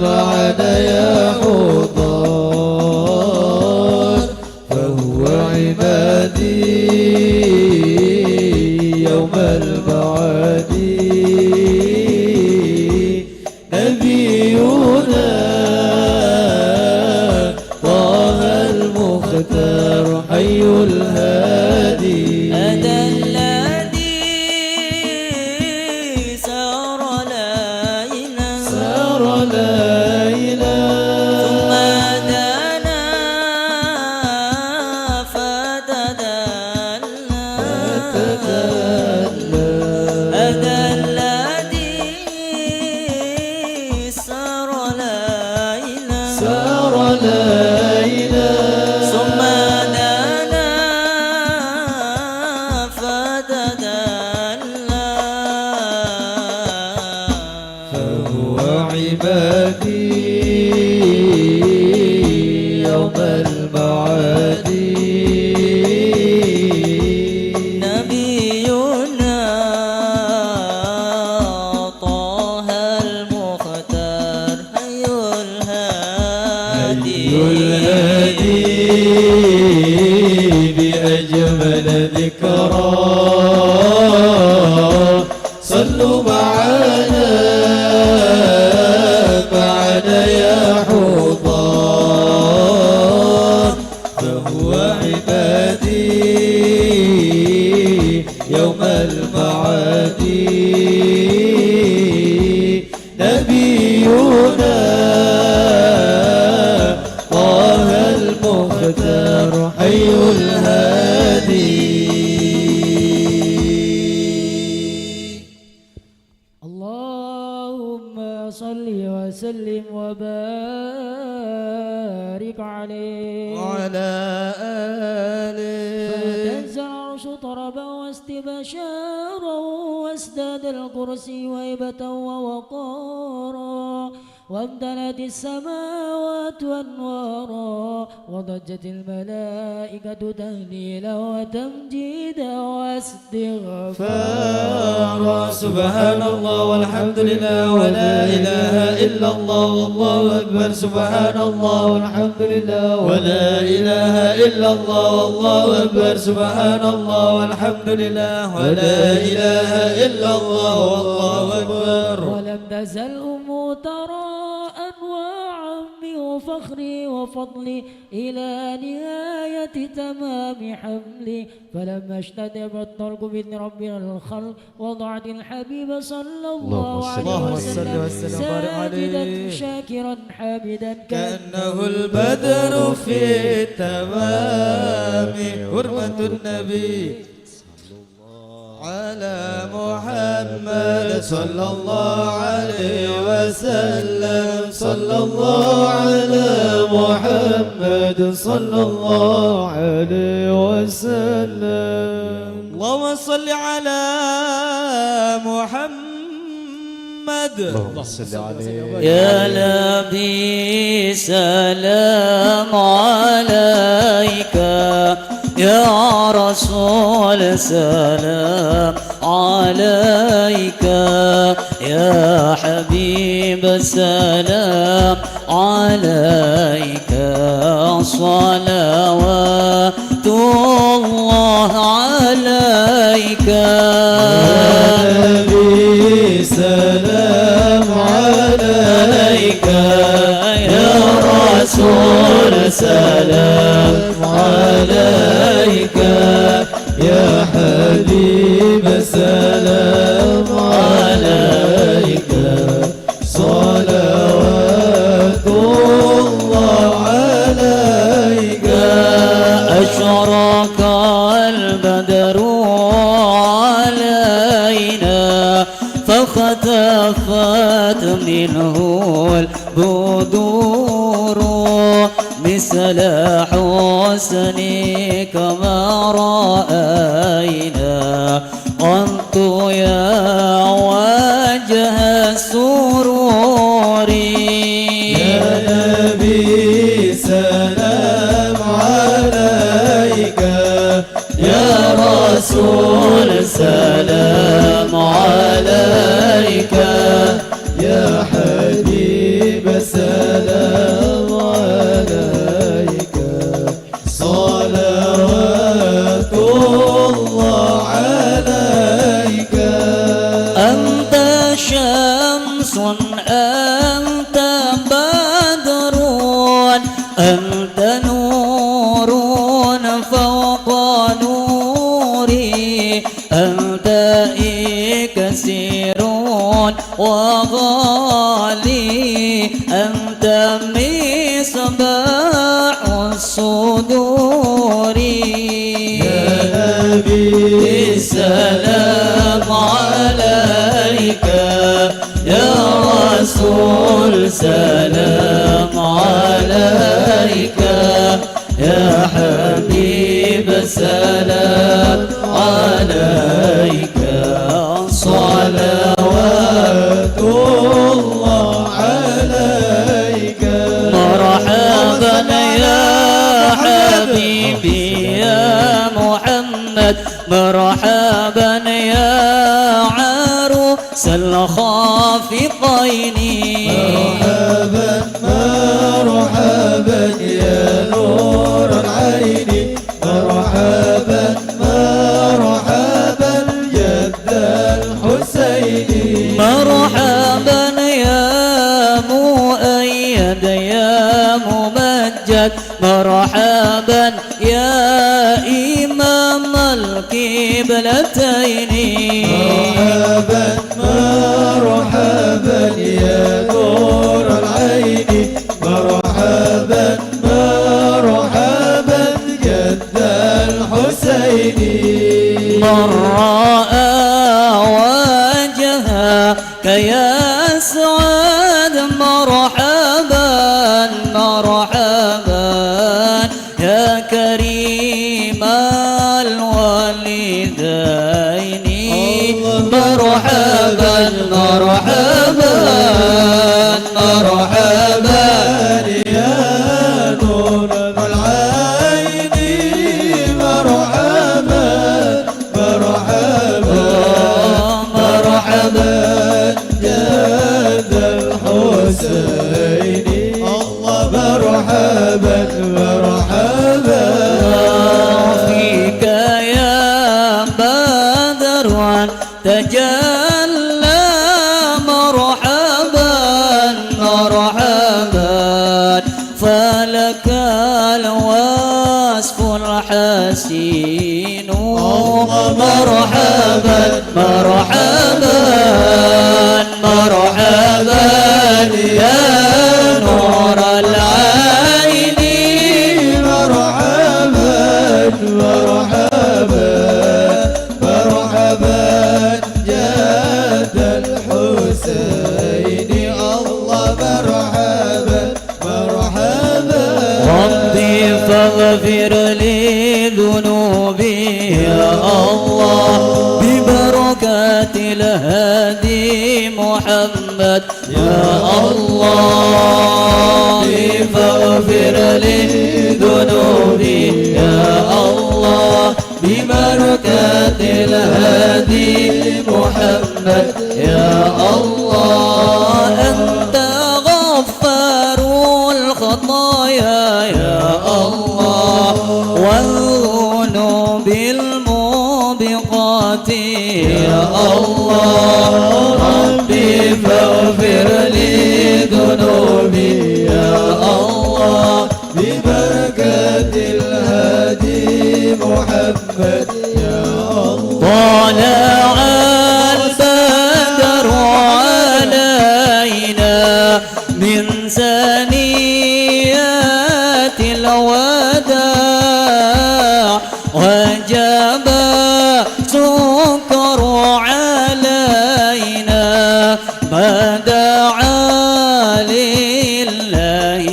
معنا يا حضار، فهو عمادي يوم المعادي. نبينا طه المختار، حي الهادي. أتى الذي سار ليلا، سار ليلا. ثم دنا فتدلى، فتدلى. أتى الذي سار ليلا، سار ليلا. ثم دنا فتدلى، فهو عمادي يوم المعادي. نبينا طه المختار، حي الهادي. حي الهادي بأجمل ذكرى. صلوا معنا، معنا يا حضار، فهو عمادي يوم المعادي. نبينا طه المختار، حي الهادي. اللهم صل وسلم وبارك عليه. وعلى آله. فاهتز العرش طربا واستبشارا، وازداد الكرسي هيبة ووقارا، وامتلأت السماوات أنوارا، وضجت الملائكة تهليلا وتمجيدا واستغفارا. سبحان الله والحمد لله ولا إله إلا الله والله أكبر. سبحان الله والحمد لله ولا إله إلا الله والله أكبر. سبحان الله والحمد لله ولا إله إلا الله والله أكبر. ولم تزل أمه ترى أنواعا من فخري وفضلي إلى نهاية تمام حملي، فلما اشتد الطلق بإذن ربنا الخلق، وضعت الحبيب صلى الله عليه وسلم ساجدا شاكرا حامدا كأنه البدر في التمام. حرمة النبي. على محمد صلى الله عليه وسلم، صلى الله على محمد صلى الله عليه وسلم. اللهم صل على محمد. اللهم صل عليه. يا نبي سلام عليك، يا رسول سلام عليك، يا حبيب سلام عليك، صلوات الله عليك. يا نبي سلام عليك، يا رسول سلام عليك، يا حبيب سلام عليك، صلوات الله عليك. أشرق البدر علينا فاختفت منه البدور مثل حسنك ما رأينا قط يا وجه السرور. يا نبي سلام عليك، يا رسول سلام عليك، يا حبيب سلام عليك، صلوات الله عليك. أنت شمس، أنت بدر، أنت نور فوق نوري، أنت إكسير وغالي، أنت مصباح الصدور. يا نبي سلام عليك، يا رسول سلام عليك، يا حبيب سلام عليك، صلوات الله عليك. مرحبا يا حبيبي يا محمد، مرحبا يا عروس الخافقين. مرحبا، مرحبا يا نور العين، مرحبا، مرحبا جد الحسين. مرحبا يا مؤيد يا ممجد، مرحبا يا إمام القبلتين. مرحبا، مرحبا يا نور العين، مرحبا، مرحبا جد الحسين. من رأى وجهك يسعد، مرحبا، مرحبا يا كريم الوالدين. الله. مرحبا، مرحبا، مرحبا يا نور العين، مرحبا، مرحبا، مرحبا جد الحسين. الله، مرحبا، مرحبا. فيك يا بدر تجلى، مرحبا، مرحبا، فلك الوصف الحسين. الله، مرحبا، مرحبا، مرحبا يا نور العين. مرحبا، مرحبا، مرحبا جد الحسين. الله، مرحبا، مرحبا. ربي فاغفر لي ذنوبي يا الله، ببركة الهادي محمد. يا الله، فاغفر لي ذنوبي، يا الله، ببركة الهادي محمد. يا الله، أنت غفار الخطايا، يا الله، والذنوب الموبقات، يا الله، ربي فاغفر لي ذنوبي، يا الله، ببركة الهادي محمد، يا الله. طلع البدر علينا من ثنيات الوداع، وجب الشكر علينا، ما دعا لله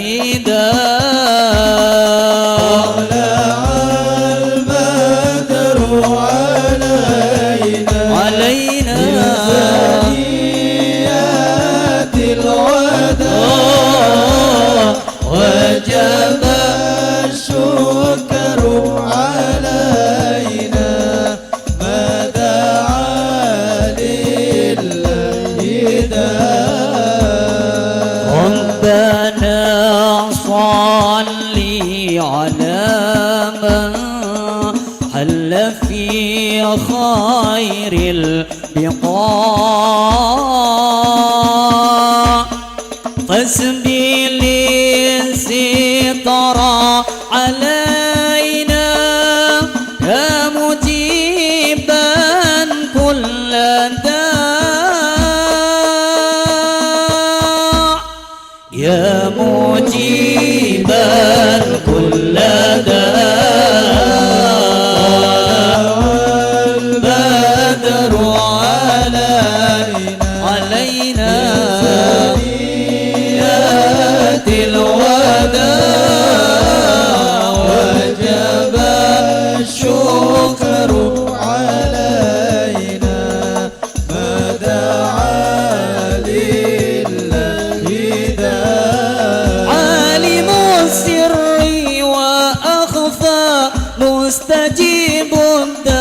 داع. طلع البدر علينا، علينا، من ثنيات الوداع، وجب الشكر علينا، ما دعا لله داع. ربنا صل على من حل في خير البقاع، فاسبل الستر علينا يا مجيبا كل داع، يا مجيبا كل داع. طلع البدر علينا، علينا، من ثنيات الوداع، وجب الشكر علينا، ما دعا لله داع. عالم السر وأخفى، مستجيب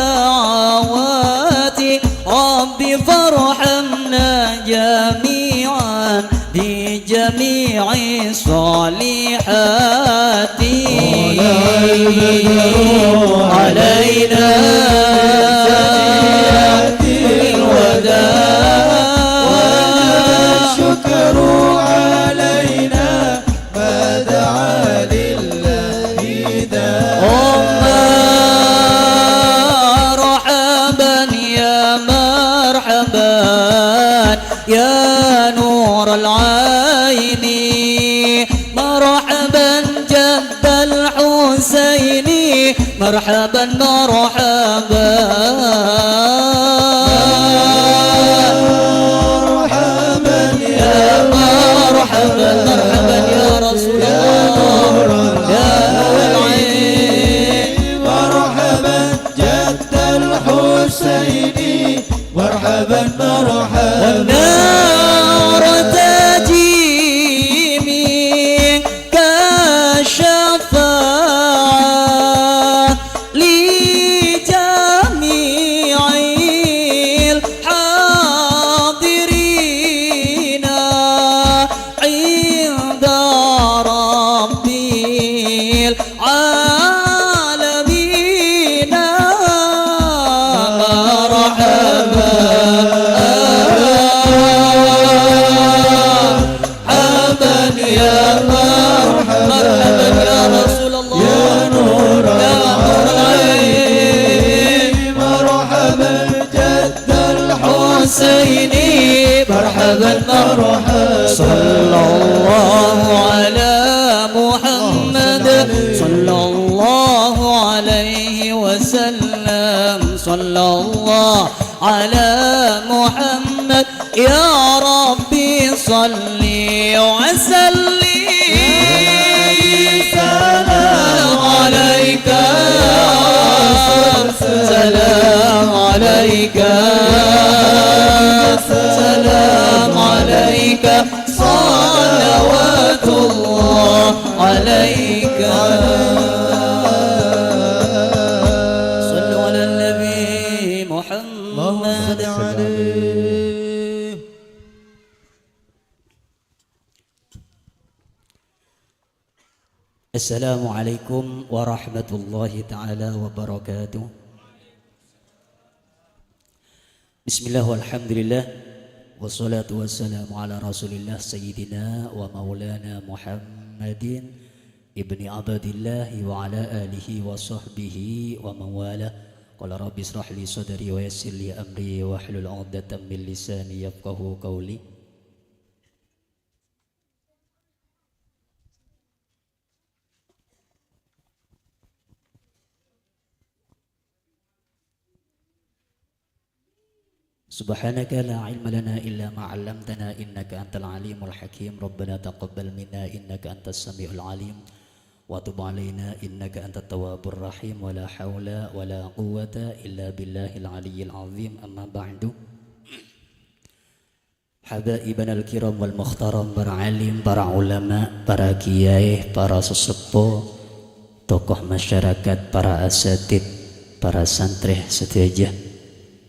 الدعوات، رب فارحمنا جميعا بجميع الصالحات. طلع البدر علينا، ثنيات الوداع، وجب الشكر علينا، ما دعا لله داع. مرحبا يا مرحبا يا نور العين، مرحبا جد الحسين، مرحبا، مرحبا. مرحبا يا مرحبا، مرحبا يا رسول الله، يا نور العين. مرحبا جد الحسين، مرحبا، مرحبا. والنار تجي منك شفاعة لجميع الحاضرين عند رب العالمين. مرحبا، مرحبا يا مرحبا، مرحبا يا رسول الله، يا نور، يا نور العين. العين. مرحبا جد الحسين، مرحبا، مرحبا. صلى الله على محمد، صلى الله عليه وسلم، صلى الله على محمد. يا ربي صل وسلم. سلام عليك يا رسول، سلام عليك السلام عليك صلوات الله عليك. صلوا على النبي محمد. اللهم صل عليه. السلام عليكم ورحمة الله تعالى وبركاته. بسم الله والحمد لله، والصلاة والسلام على رسول الله سيدنا ومولانا محمد ابن عبد الله وعلى آله وصحبه ومن والاه. قال رب اشرح لي صدري ويسر لي أمري واحلل عقدة من لساني يفقهوا قولي. سبحانك لا علم لنا إلا ما علمتنا إنك أنت العليم الحكيم. ربنا تقبل منا إنك أنت السميع العليم وتب علينا إنك أنت التواب الرحيم. ولا حول ولا قوة إلا بالله العلي العظيم. أما بعد. Habaibanal kiram wal muhtaram, para alim, para ulama, para kiai, para seseppo, tokoh masyarakat, para asatid, para santrè sadhâjâ.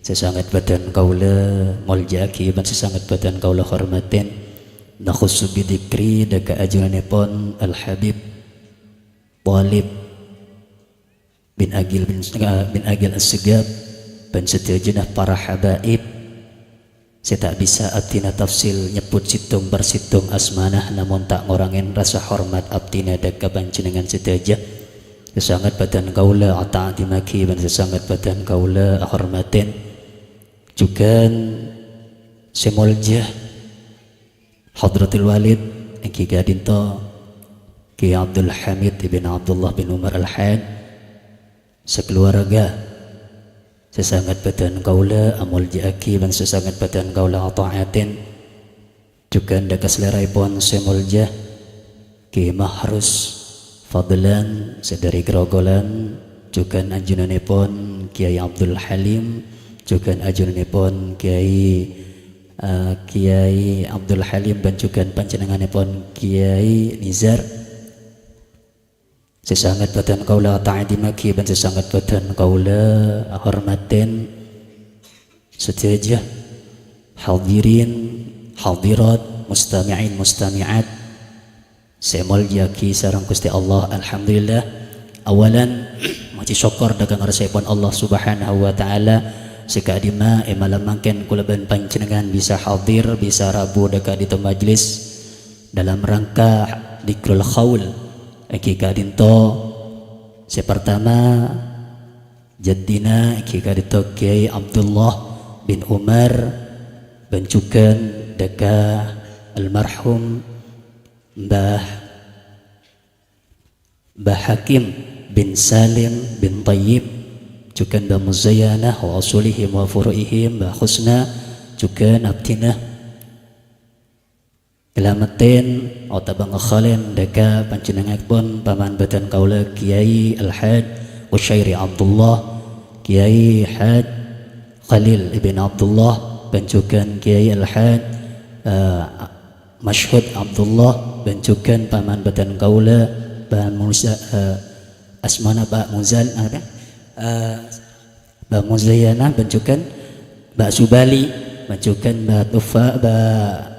Sè sanget bâdhân kaulâ molja'aghi bân sè sanget bâdhân kaulâ hormatè, nakhussu bidzikri dâ' ka ajunanèpon Al-Habib Thalib bin Aqil bin, bin Aqil As-Segaf, bân sadhâjâna para habaib sè ta' bisa abdhina tafsil nyebbhut sèttong per sèttong asmana, namong ta' ngorangè rasa hormat abdhina dâ' ka panjhennengngan sadhâjâ. Sè sanget bâdhân kaulâ ata'dhimaghi bân sè sanget bâdhân kaulâ ahormatè. Jhughân sè molja Hadratul Walid, èngghi ka'dinto Kiai Abdul Hamid ibn Abdullah bin Umar Al-Haj, sakaluwarga, sè sanget bâdhân kaulâ amolja'aghi bân sè sanget bâdhân kaulâ ata'atin. Jhughân dâ' ka salèraèpon sè molja, Kiai Mahrus Fadlan, sè dâri Grogolan, jhughân ajunanèpon Kiai Abdul Halim, jhughân ajunanèpon Kiai, eh, Kiai Abdul Halim, bân jhughân panjhennengnganèpon Kiai Nizar. Sè sanget bâdhân kaulâ ta'dhimaghi bân sè sanget bâdhân kaulâ hormatè. Sadhâjâ hadirin, hadirat, mustami'in, mustami'at sè èmolja'aghi sareng Ghustè Allah, alhamdulillah. Awalan, majhi sokkor dâ' ka ngarsèpon Allah Subhanahu wa Ta'ala, sè ka'dimma è malem mangkèn kaulâ bân panjhennengngan bisa hadir, bisa rabu dâ' ka'dinto majlis dalam rangka dzikrul haul, èngghi ka'dinto sè partama, jaddina èngghi ka'dinto Kiai Abdullah bin Umar, bân jhughân dâ' ka almarhum Mbah, Mbah Hakim bin Salim bin Thayyib, jhughân Mbah Muzayyanah wa usulihim wa furu'ihim, Mbah Husna, jhughân abdhina Ngalameddhin otabâ ngakhalèn dâ' ka panjhennengnganèpon paman bâdân kaulâ Kiai Al-Haj Qusyairi Abdullah, Kiai Haj Khalil ibn Abdullah, bân jhughân Kiai Al-Haj, eh, Masyhud Abdullah, bân jhughân paman bâdân kaulâ, Mbah Muza-, eh, asmana Mbah Muzal-, apa? Eh, Mbah Muzayyanah, bân jhughân Mbah Subali, bân jhughân Mbah Tufa-, Mbah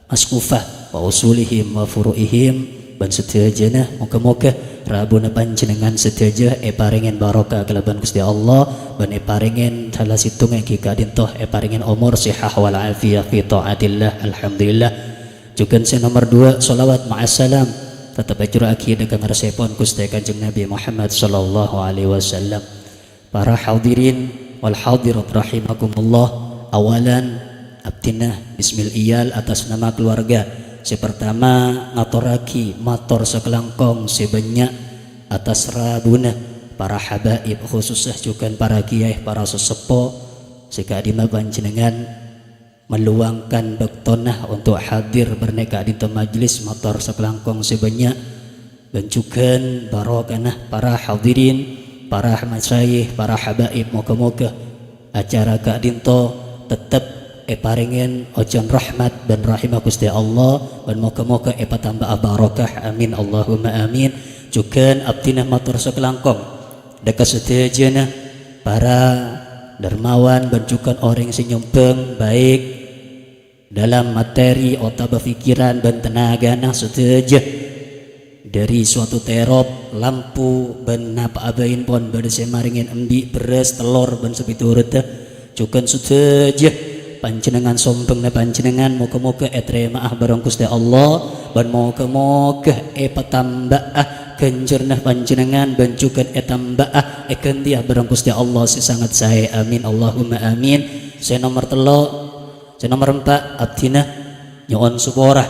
Maskufah, wa usulihim wa furu'ihim, bân sadhâjâna, moghâ-moghâ rabuna panjhennengngan sadhâjâ èparèngè barokah kalabân Ghustè Allah, bân èparèngè sala sèttong èngghi ka'dinto èparèngè omor sihah wal afiyah fi thaatillah. Alhamdulillah. Jhughân sè nomer duwâ', shalawat ma'assalam teptep ècura'aghi dâ' ka ngarsèpon Ghustè Kanjeng Nabi Muhammad sallallahu alaihi wasallam. Para hadirin wal hadirat rahimakumullah, awalan abdhina bismil iyal atas nama keluarga. Sè partama, ngatorraghi mator sakalangkong sè bânnya' atas rabuna para habaib, khusussa jhughân para kiai, para saseppo sè ka'dimma panjhennengngan meluangkan bâktona untuk hadir bârnè ka'dinto majlis mator sakalangkong sè bânnya', bân jhughân barokana para hadirin, para masyayikh, para habaib, moghâ-moghâ acara ka'dhinto' tettep èparèngè ojhân rahmat bân rahimma Ghustè Allah, bân moghâ-moghâ èpatamba'a barokah. Amin, Allahumma amin. Jhughân abdhina mator sakalangkong dhâ' ka sadhâjâna para dermawan bân jhughân orèng sè nyombhâng, baik dalam materi otabâ pikiran bân tenagana sadhâjâ. Dhâri suatu terop, lampu, bân napa'a bhâi pon bâdâ sè marèngè embi', bherrâs, tellor, bân sapètoroddhâ. Jhughân sadhâjâ panjhennengngan sombhângnga panjhennengngan, moghâ-moghâ ètarèma'a bhâreng Ghustè Allah, bân moghâ-moghâ èpatamba'a ghânjhârânna panjhennengngan, bân jhughân ètamba'a èghântèya bhâreng Ghustè Allah sè sanget saè. Amin, Allahumma amin. Sè nomer tello', Sè nomer empa', abdhina nyo'on sapora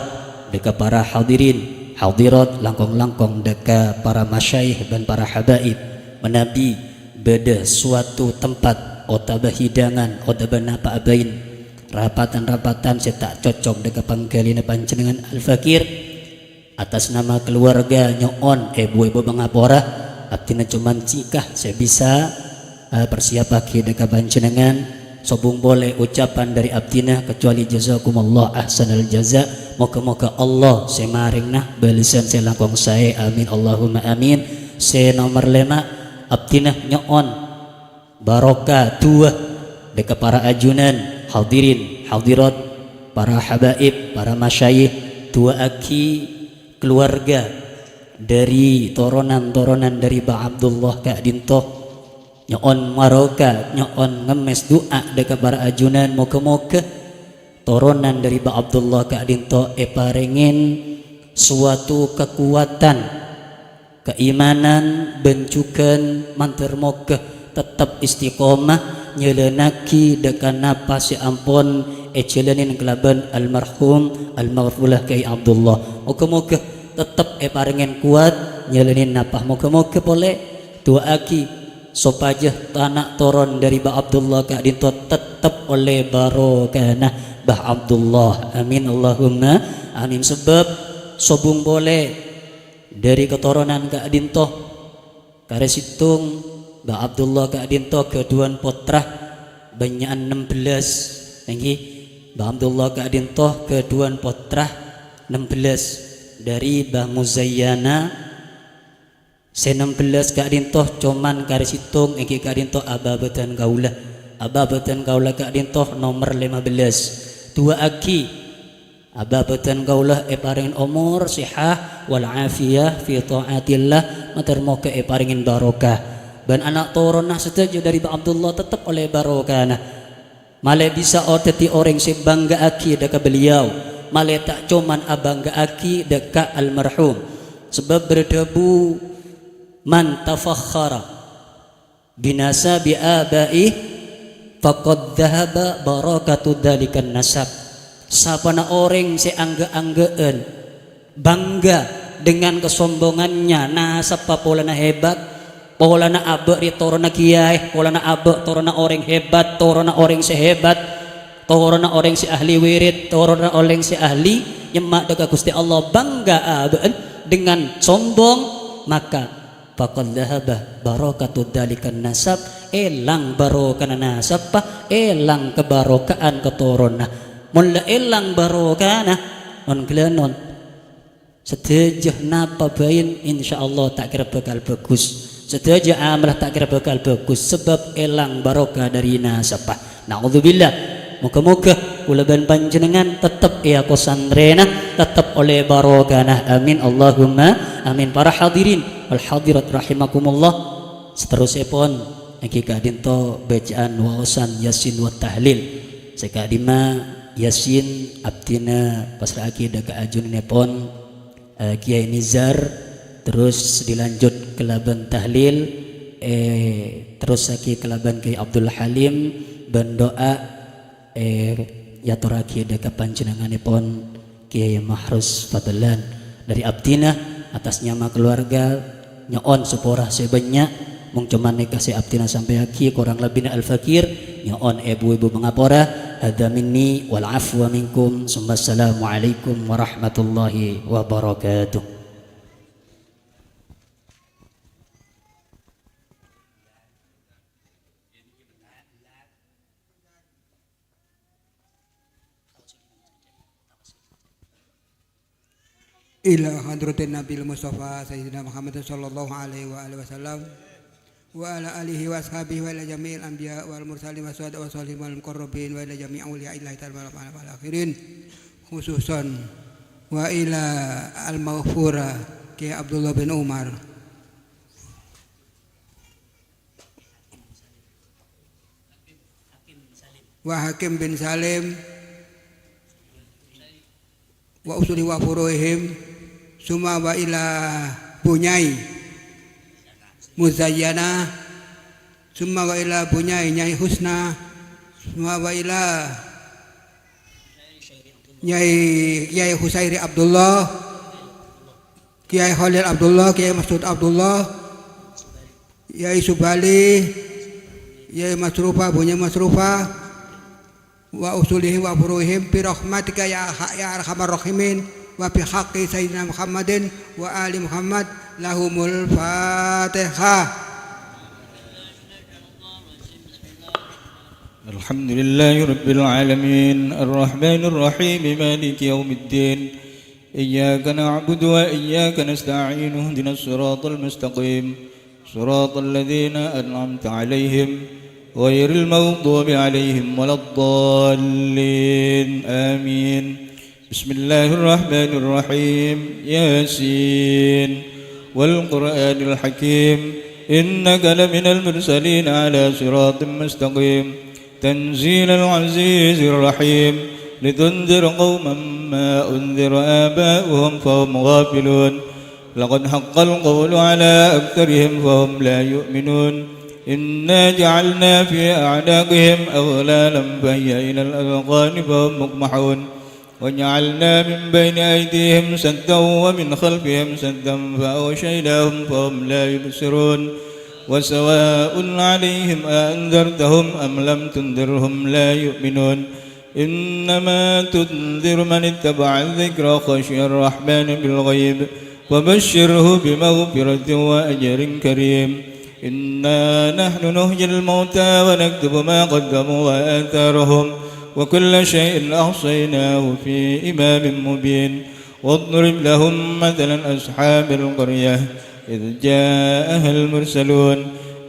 dhâ' ka para hadirin, hadirat, langkong-langkong dhâ' ka para masyayikh bân para habaib. Manabi bâdâ suatu tempat otabâ hidangan otabâ napa'a bhâi, rapatan-rapatan sè ta' cocok dhâ' ka pangghâlina panjhennengngan Al-Fakir, atas nama keluarga nyo'on èbu-èbu pangapora, abdhina coma sèngka sè bisa, eh, persiapaghi dhâ' ka panjhennengngan. Sobung polè ocapan dhâri abdhina, kecuali jazakumullah ahsanal jaza. Moghâ-moghâ Allah sè marèngana bâlessan sè langkong saè. Amin, Allahumma amin. Sè nomer lèma', abdhina nyo'on barokah du'a dhâ' ka para ajunan, hadirin, hadirat, para habaib, para masyayikh, du'aaghi keluarga dhâri toronan-toronan dhâri Bâ' Abdullah ka'dhinto'. Nyo'on barokah, nyo'on ngemmès du'a dhâ' ka para ajunan, moghâ-moghâ toronan dhâri Bâ' Abdullah ka'dhinto' èparèngè suatu kakowadhân kaimanan bân jhughân mandhâr moghâ tettep istiqomah nyalannaghi dhâ' ka napa sè ampon èjhâlânè kalabân almarhum almaghfurlah Kyai Abdullah. Moghâ-moghâ tettep èparèngè kowat nyalannè napa. Moghâ-moghâ polè du'aaghi sopajâ tana' toron dhâri Bâ' Abdullah ka'dhinto' tettep ollè barokana Bâ' Abdullah. Amin, Allahumma amin. Sabâb sobung polè dhâri katoronan ka'dhinto'. Karè sèttong, Bâ' Abdullah ka'dhinto' ghâdhuwân pottra bânnya'an nem bellâs. Èngghi, Bâ' Abdullah ka'dhinto' ghâdhuwân pottra nem bellâs dhâri Bâ' Muzayyana. Sè nem bellâs ka'dhinto' coma karè sèttong, èngghi ka'dhinto' abâ bâdân kaulâ. Abâ bâdân kaulâ ka'dhinto' nomer lèma bellâs. Du'aaghi abâ bâdân kaulâ èparèngè omor, sèhat, wal afiyah fi thaatillah, mandhâr moghâ èparèngè barokah. Bân ana' toronna sadhâjâ dhâri Bâ' Abdullah tettep ollè barokana. Malè bisa o-, dhâddhi orèng sè bângga'aghi dhâ' ka beliau. Malè ta' coma abângga'aghi dhâ' ka almarhum. Sabâb bâdâ dhâbu, "Man tafakhkhara binasabi abaih, faqad dhahaba barakatu dzalikan nasab." Sapana orèng sè angghâ-angghâ'ân bangga dengan kesombongannya, nasabbhâ polana hebat, polana abâ' rè toronna kiyaè, polana abâ' toronna orèng hebat, toronna orèng sè hebat, toronna orèng sè ahli wirid, toronna orèng sè ahli nyemma' dhâ' ka Ghustè Allah, bangga abâ'na dengan sombong, maka faqad dhahaba barakatu dzalikan nasab, èlang barokana nasabbhâ, èlang kabarokaan katoronna. Mon la èlang barokana, non-ghâlânon, sadhâjâ napa bhâi, insyaallah ta' kèra bhâkal bhâghus. Sadhâjâ amalla ta' kèra bhâkal bhâghus, sabâb èlang barokah dhâri nasabbhâ. Na'udzubillah. Moghâ-moghâ kaulâ bân panjhennengngan tettep èakosantrèna, tettep ollè barokana. Amin, Allahumma amin. Para hadirin wal hadirat rahimakumullah. Saterrossèpon, èngghi ka'dhinto' bâcaan waosan Yasin wa tahlil. Sè ka'dimma Yasin abdhina pasra'aghi dhâ' ka ajunannèpon, eh, Kiai Nizar, terros dilanjut kalabân tahlil, eh, terrossaghi kalabân Kiai Abdul Halim, bân du'a, eh, èyatorraghi dhâ' ka panjhennengnganèpon Kiai Mahrus Fadlan. Dhâri abdhina, atas nama keluarga, nyo'on sapora sè bânnya', mong coma nèka sè abdhina sampèyaghi, korang lebbina Al-Fakir, nyo'on èbu-èbu mangapora. Hadza minni wal afwa minkum, summa assalamu alaikum warahmatullahi wabarakatuh. إلى حضرة النبي المصطفى سيدنا محمد صلى الله عليه وآله وسلم، وعلى آله وأصحابه، وإلى جميع الأنبياء والمرسلين والشهداء والصالحين والمقربين، وإلى جميع أولياء الله تعالى والآخرين خصوصا، وإلى المغفور كي عبد الله بن عمر وحكيم بن سالم وأصولهم وفروعهم، ثم وإلى بني مزينة، ثم وإلى بني نياي حسنى، ثم وإلى نياي، نياي حسيري عبد الله، كياي خليل عبد الله، كياي مسعود عبد الله، Yai Subali, Yai Masrufa, Bunya Masrufa, وأصولهم وفروعهم برحمتك يا أرحم الراحمين وبحق سيدنا محمد وآل محمد. لهم الفاتحة. الحمد لله رب العالمين، الرحمن الرحيم، مالك يوم الدين، إياك نعبد وإياك نستعين، اهدنا الصراط المستقيم، صراط الذين أنعمت عليهم، غير المغضوب عليهم ولا الضالين. آمين. بسم الله الرحمن الرحيم. ياسين. والقرآن الحكيم. إنك لمن المرسلين على صراط مستقيم. تنزيل العزيز الرحيم. لتنذر قوما ما أنذر آباؤهم فهم غافلون. لقد حق القول على أكثرهم فهم لا يؤمنون. إنا جعلنا في أعناقهم أغلالا فهي إلى الأذقان فهم مقمحون. وجعلنا من بين أيديهم سدا ومن خلفهم سدا فأغشيناهم فهم لا يبصرون. وسواء عليهم أأنذرتهم أم لم تنذرهم لا يؤمنون. إنما تنذر من اتبع الذكر وخشي الرحمن بالغيب فبشره بمغفرة وأجر كريم. إنا نحن نحيي الموتى ونكتب ما قدموا وآثارهم وكل شيء أحصيناه في إمام مبين. واضرب لهم مثلا أصحاب القرية إذ جاءها المرسلون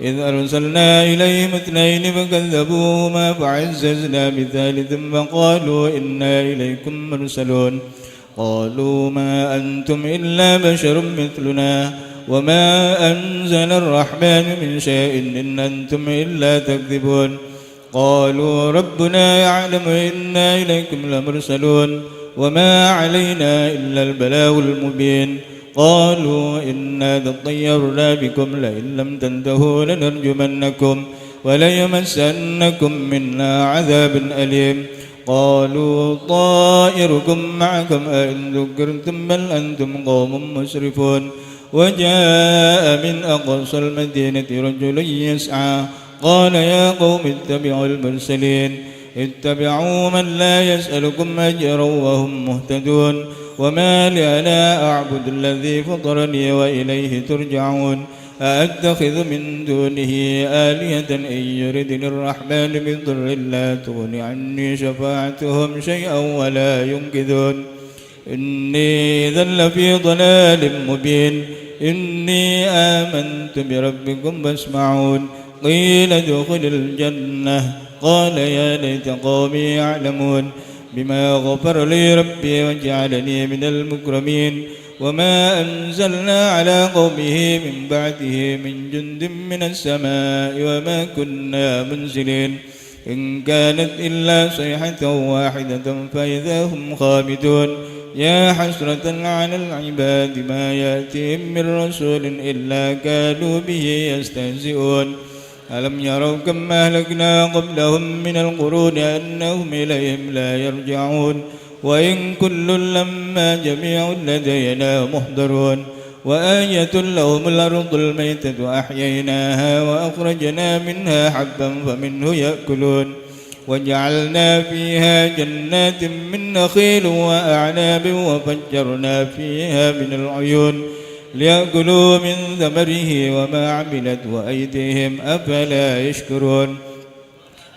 إذ أرسلنا إليهم اثنين فكذبوهما فعززنا بثالث فقالوا إنا إليكم مرسلون. قالوا ما أنتم إلا بشر مثلنا وما أنزل الرحمن من شيء إن أنتم إلا تكذبون. قالوا ربنا يعلم إنا إليكم لمرسلون وما علينا إلا البلاغ المبين. قالوا إنا تطيرنا بكم لئن لم تنتهوا لنرجمنكم وليمسنكم منا عذاب أليم. قالوا طائركم معكم أئن ذكرتم بل أنتم قوم مسرفون. وجاء من أقصى المدينة رجل يسعى قال يا قوم اتبعوا المرسلين اتبعوا من لا يسألكم أجرا وهم مهتدون. وما لي لا أعبد الذي فطرني وإليه ترجعون. أأتخذ من دونه آلهة إن يردني الرحمن بضر لا تغن عني شفاعتهم شيئا ولا ينقذون. إني إذا لفي ضلال مبين. إني آمنت بربكم فاسمعون. قيل ادخل الجنة. قال يا ليت قومي يعلمون. بما غفر لي ربي وجعلني من المكرمين. وما أنزلنا على قومه من بعده من جند من السماء وما كنا منزلين. إن كانت إلا صيحة واحدة فإذا هم خامدون. يا حسرة على العباد ما يأتيهم من رسول إلا كانوا به يستهزئون. ألم يروا كم أهلكنا قبلهم من القرون أنهم إليهم لا يرجعون. وإن كل لما جميع لدينا محضرون. وآية لهم الأرض الميتة أحييناها وأخرجنا منها حبا فمنه يأكلون. وجعلنا فيها جنات من نخيل وأعناب وفجرنا فيها من العيون ليأكلوا من ثمره وما عملته أيديهم أفلا يشكرون.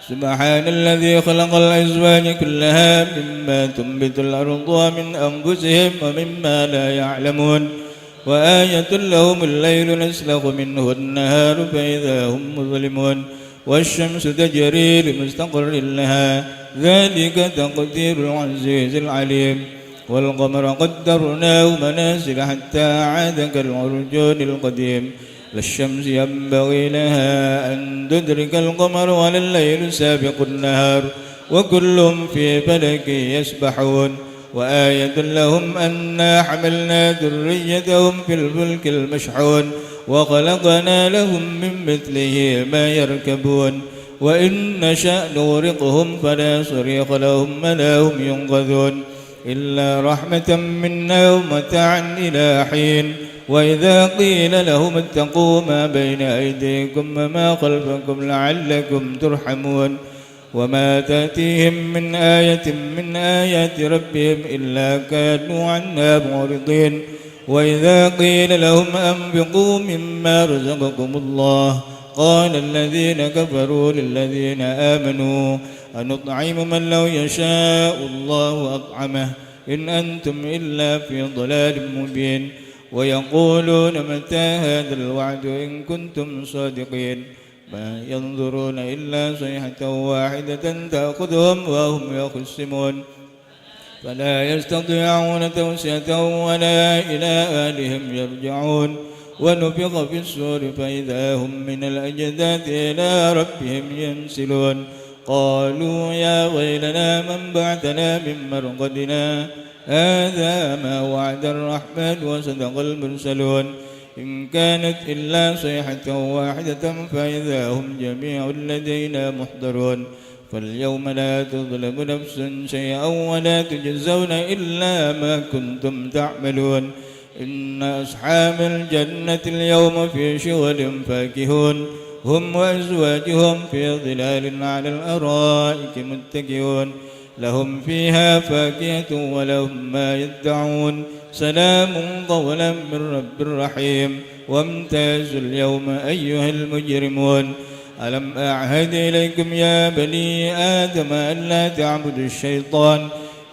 سبحان الذي خلق الأزواج كلها مما تنبت الأرض ومن أنفسهم ومما لا يعلمون. وآية لهم الليل نسلخ منه النهار فإذا هم مظلمون. والشمس تجري لمستقر لها، ذلك تقدير العزيز العليم. والقمر قدرناه منازل حتى عاد كالعرجون القديم. لا الشمس ينبغي لها أن تدرك القمر ولا الليل سابق النهار، وكل في فلك يسبحون. وآية لهم أنا حملنا ذريتهم في الفلك المشحون، وخلقنا لهم من مثله ما يركبون، وإن نشأ نغرقهم فلا صريخ لهم ولا هم ينقذون، إلا رحمة منا ومتاعا إلى حين. وإذا قيل لهم اتقوا ما بين أيديكم وما خلفكم لعلكم ترحمون. وما تأتيهم من آية من آيات ربهم إلا كانوا عنها معرضين. وإذا قيل لهم أنفقوا مما رزقكم الله قال الذين كفروا للذين آمنوا أنطعم من لو يشاء الله أطعمه إن أنتم إلا في ضلال مبين. ويقولون متى هذا الوعد إن كنتم صادقين. ما ينظرون إلا صيحة واحدة تأخذهم وهم يخصمون. فلا يستطيعون توصية ولا إلى أهلهم يرجعون. ونفخ في الصور فإذا هم من الأجداث إلى ربهم ينسلون. قالوا يا ويلنا من بعثنا من مرقدنا، هذا ما وعد الرحمن وصدق المرسلون. إن كانت إلا صيحة واحدة فإذا هم جميع لدينا محضرون. فاليوم لا تظلم نفس شيئا ولا تجزون إلا ما كنتم تعملون. إن أصحاب الجنة اليوم في شغل فاكهون. هم وأزواجهم في ظلال على الأرائك متكئون. لهم فيها فاكهة ولهم ما يدعون. سلام قولا من رب رحيم. وامتازوا اليوم أيها المجرمون. ألم أعهد إليكم يا بني آدم ألا تعبدوا الشيطان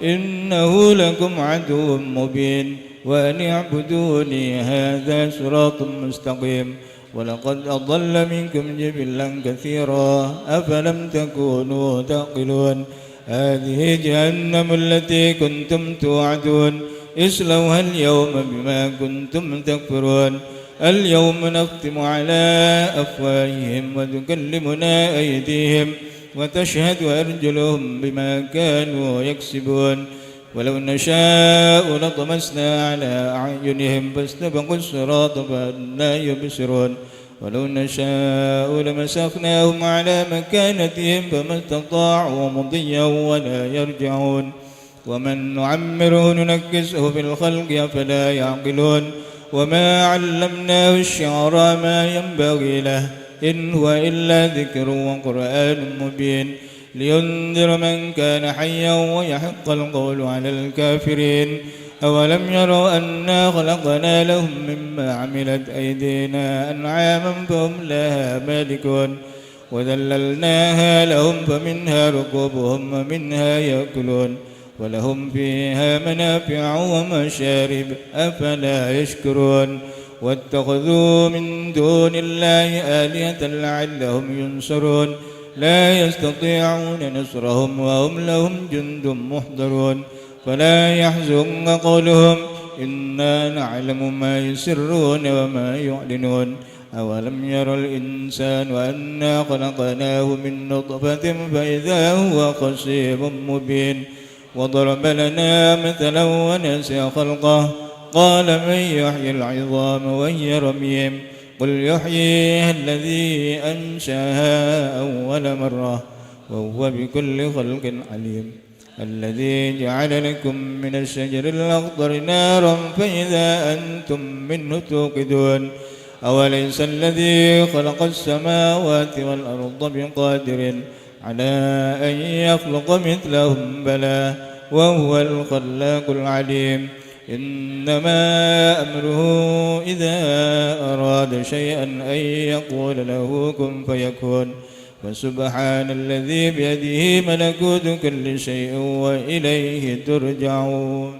إنه لكم عدو مبين. وأن اعبدوني هذا صراط مستقيم. ولقد أضل منكم جبلا كثيرا أفلم تكونوا تعقلون. هذه جهنم التي كنتم توعدون اصلوها اليوم بما كنتم تكفرون. اليوم نختم على أفواههم وتكلمنا أيديهم وتشهد أرجلهم بما كانوا يكسبون. ولو نشاء لطمسنا على أعينهم فاستبقوا الصراط فأنى يبصرون. ولو نشاء لمسخناهم على مكانتهم فما استطاعوا مضيا ولا يرجعون. ومن نعمره ننكسه في الخلق أفلا يعقلون. وما علمناه الشعر ما ينبغي له إن هو إلا ذكر وقرآن مبين. لينذر من كان حيا ويحق القول على الكافرين. أولم يروا أنا خلقنا لهم مما عملت أيدينا أنعاما فهم لها مالكون. وذللناها لهم فمنها ركوبهم ومنها يأكلون. ولهم فيها منافع ومشارب أفلا يشكرون. واتخذوا من دون الله آلهة لعلهم ينصرون. لا يستطيعون نصرهم وهم لهم جند محضرون. فلا يحزنك قولهم إنا نعلم ما يسرون وما يعلنون. أولم ير الإنسان أنا خلقناه من نطفة فإذا هو خصيم مبين. وضرب لنا مثلا ونسي خلقه قال من يحيي العظام وهي رميم. قل يحييها الذي أنشأها أول مرة وهو بكل خلق عليم. الذي جعل لكم من الشجر الأخضر نارا فإذا أنتم منه توقدون. أوليس الذي خلق السماوات والأرض بقادر على أن يخلق مثلهم؟ بلى وهو الخلاق العليم. إنما أمره إذا أراد شيئا أن يقول له كن فيكون. فسبحان الذي بيده ملكوت كل شيء وإليه ترجعون.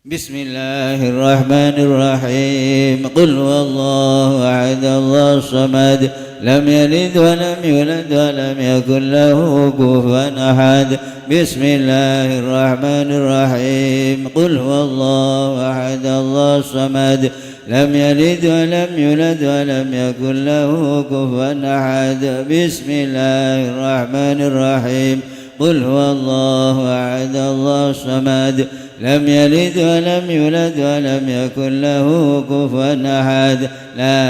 بسم الله الرحمن الرحيم. قل هو الله أحد، الله الصمد، لم يلد ولم يولد ولم يكن له كفوا أحد. بسم الله الرحمن الرحيم. قل هو الله أحد، الله الصمد، لم يلد ولم يولد ولم يكن له كفوا أحد. بسم الله الرحمن الرحيم. قل هو الله أحد، الله الصمد، لم يلد ولم يولد ولم يكن له كفوا أحد. لا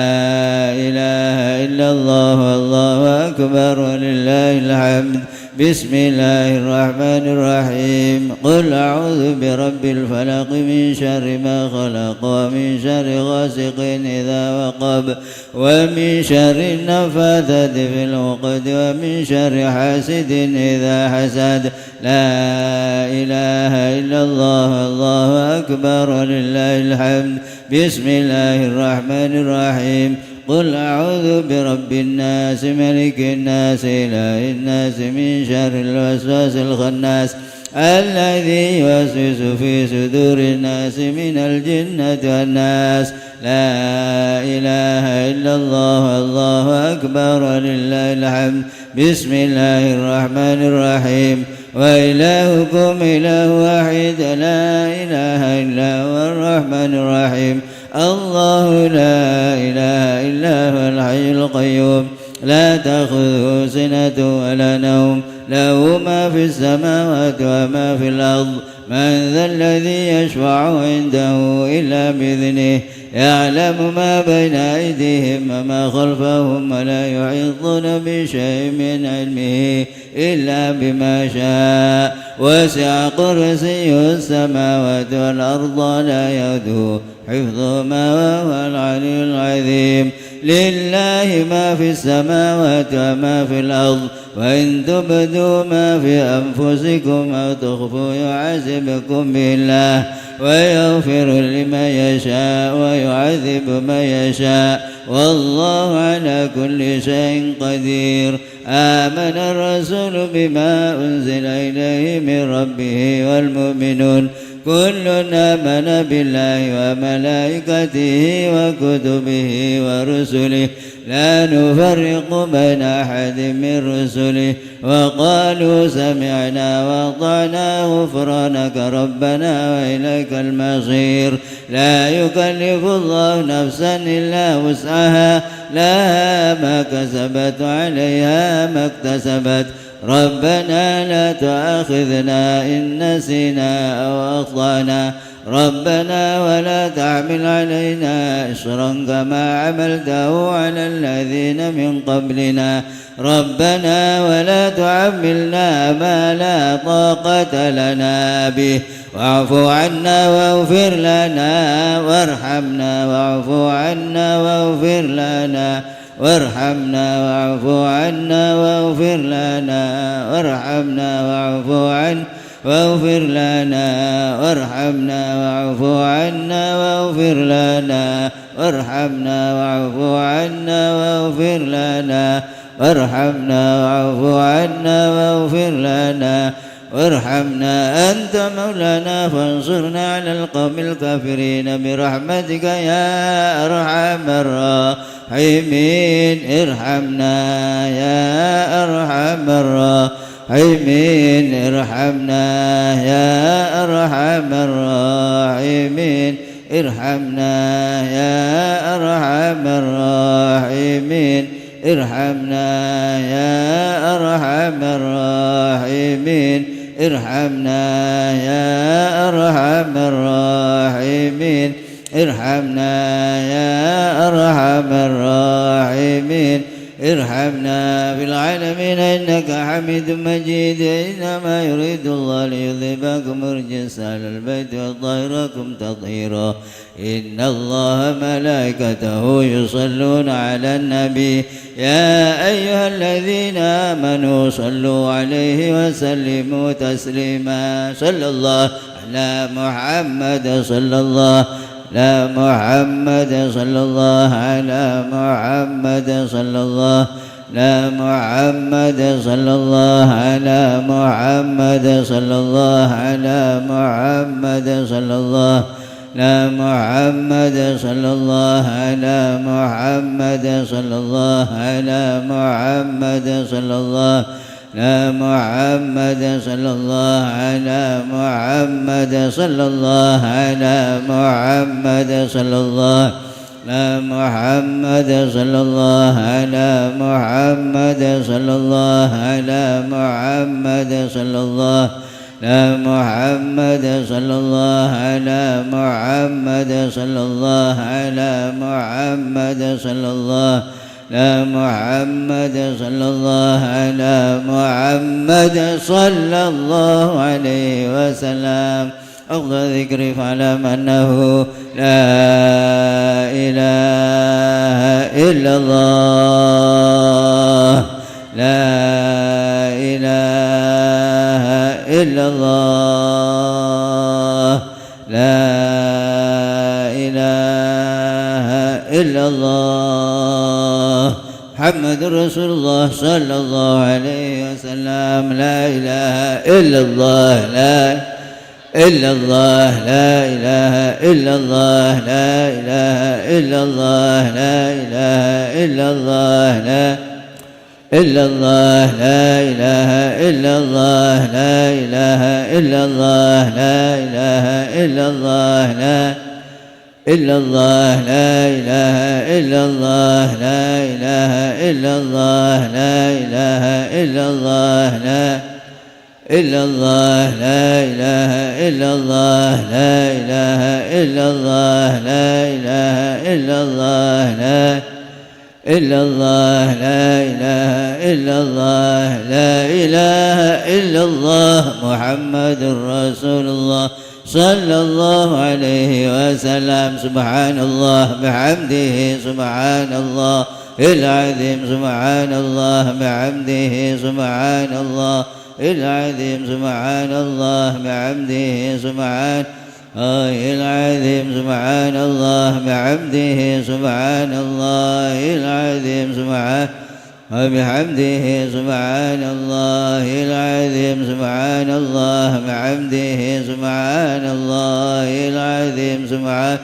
إله إلا الله، الله أكبر، ولله الحمد. بسم الله الرحمن الرحيم. قل أعوذ برب الفلق، من شر ما خلق، ومن شر غاسق إذا وقب، ومن شر النفاثات في العقد، ومن شر حاسد إذا حسد. لا إله إلا الله، الله أكبر، ولله الحمد. بسم الله الرحمن الرحيم. قل أعوذ برب الناس، ملك الناس، إله الناس، من شر الوسواس الخناس، الذي يوسوس في صدور الناس، من الجنة والناس. لا إله إلا الله، الله أكبر، ولله الحمد. بسم الله الرحمن الرحيم. وإلهكم إله واحد، لا إله إلا هو الرحمن الرحيم. الله لا إله إلا هو الحي القيوم، لا تأخذه سنة ولا نوم، له ما في السماوات وما في الأرض. من ذا الذي يشفع عنده إلا بإذنه، يعلم ما بين أيديهم وما خلفهم، ولا يحيطون بشيء من علمه إلا بما شاء، وسع كرسيه السماوات والأرض، ولا يؤوده حفظهما، وهو العلي العظيم. لله ما في السماوات وما في الأرض، وإن تبدوا ما في أنفسكم أو تخفوه يحاسبكم به الله، ويغفر لمن يشاء ويعذب من يشاء، والله على كل شيء قدير. آمن الرسول بما أنزل إليه من ربه والمؤمنون، كل آمن بالله وملائكته وكتبه ورسله، لا نفرق بين أحد من رسله، وقالوا سمعنا وأطعنا غفرانك ربنا وإليك المصير. لا يكلف الله نفسا إلا وسعها، لها ما كسبت وعليها ما اكتسبت. ربنا لا تؤاخذنا إن نسينا أو أخطأنا. ربنا ولا تحمل علينا إصرا كما حملته على الذين من قبلنا. ربنا ولا تحملنا ما لا طاقة لنا به، واعف عنا واغفر لنا وارحمنا، واعف عنا واغفر لنا وارحمنا، واعف عنا واغفر لنا وارحمنا، واعف عنا واغفر لنا وارحمنا، واعف عنا واغفر لنا وارحمنا، واعف عنا واغفر لنا وارحمنا، واعف عنا واغفر لنا وارحمنا. أنت مولانا فانصرنا على القوم الكافرين برحمتك يا أرحم الراحمين. ارحمنا يا أرحم الراحمين. ارحمنا يا أرحم الراحمين. ارحمنا يا أرحم الراحمين. ارحمنا يا أرحم الراحمين. ارحمنا يا أرحم الراحمين. ارحمنا يا أرحم الراحمين. ارحمنا في العالمين إنك حميد مجيد. إنما يريد الله ليذهب عنكم الرجس أهل البيت ويطهركم تطهيرا. إن الله ملائكته يصلون على النبي، يا أيها الذين آمنوا صلوا عليه وسلموا تسليما. صلى الله على محمد، صلى الله على محمد صلى الله على محمد صلى الله على محمد صلى الله على محمد صلى الله على محمد صلى الله على محمد صلى الله على محمد صلى الله على محمد صلى الله على محمد صلى الله على محمد صلى الله على محمد صلى الله على محمد صلى الله على محمد صلى الله على محمد صلى الله على محمد صلى الله على محمد صلى الله على محمد صلى الله على محمد صلى الله على محمد صلى الله عليه وسلم. أفضل الذكر فاعلم أنه لا إله إلا الله، لا إله إلا الله، لا إله إلا الله، محمد رسول الله صلى الله عليه وسلم، لا إله إلا الله، لا إلا الله، لا إله إلا الله، لا إله إلا الله، لا إله إلا الله، لا إلا الله، لا إله إلا الله، لا إله إلا الله، لا إله إلا الله، لا إلا الله، لا إله إلا الله، لا إله إلا الله، لا إله إلا الله، لا إلا الله، لا إله إلا الله، لا إله إلا الله، لا إله إلا الله، لا إلا الله، لا إله إلا الله، لا إله إلا الله، محمد رسول الله، صلى الله عليه وسلم. سبحان الله بحمده، سبحان الله العظيم، سبحان الله بحمده، سبحان الله العظيم، سبحان الله بحمده، سبحان الله العظيم، سبحان الله بحمده، سبحان الله العظيم، سبحان وبحمده، سبحان الله العظيم، سبحان الله بحمده، سبحان الله العظيم، سبحان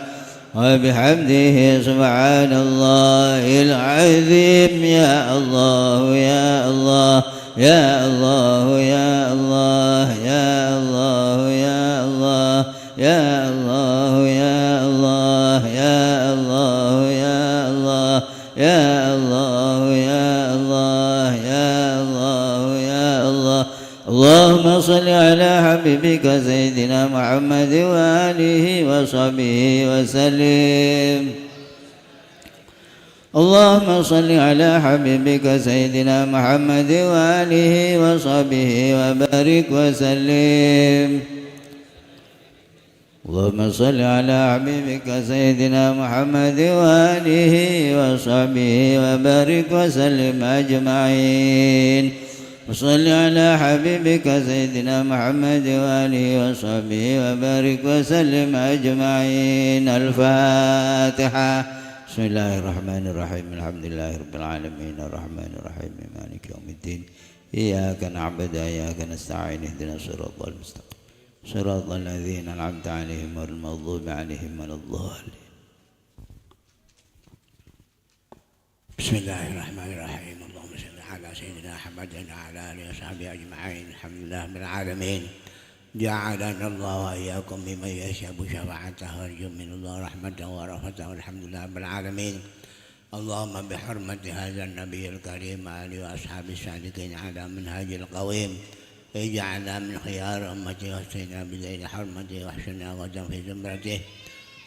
وبحمده، سبحان الله العظيم. يا الله، يا الله، يا الله، يا الله، يا الله، يا الله، يا الله، يا الله، يا الله، يا الله، يا الله، يا الله، يا الله، يا الله. اللهم صل على حبيبك سيدنا محمد وآله وصحبه وسلم. اللهم صل على حبيبك سيدنا محمد وآله وصحبه وبارك وسلم. اللهم صل على حبيبك سيدنا محمد وآله وصحبه وبارك وسلم أجمعين. وصل على حبيبك سيدنا محمد وآله وصحبه وبارك وسلم أجمعين. الفاتحة. بسم الله الرحمن الرحيم. الحمد لله رب العالمين. الرحمن الرحيم. مالك يوم الدين. إياك نعبد وإياك نستعين. اهدنا الصراط المستقيم. صراط الذين أنعمت عليهم غير المغضوب عليهم ولا الضالين. بسم الله الرحمن الرحيم. اللهم صل على سيدنا محمد وعلى آله وصحبه أجمعين. الحمد لله رب العالمين. جعلنا الله وإياكم ممن يشهد شفاعته ويرجو من الله رحمته ورأفته. الحمد لله رب العالمين. اللهم بحرمة هذا النبي الكريم وآله وأصحابه الصادقين على منهاج القويم، اجعلنا من خيار أمته واسترنا بذيل حرمته واحشرنا غدا في زمرته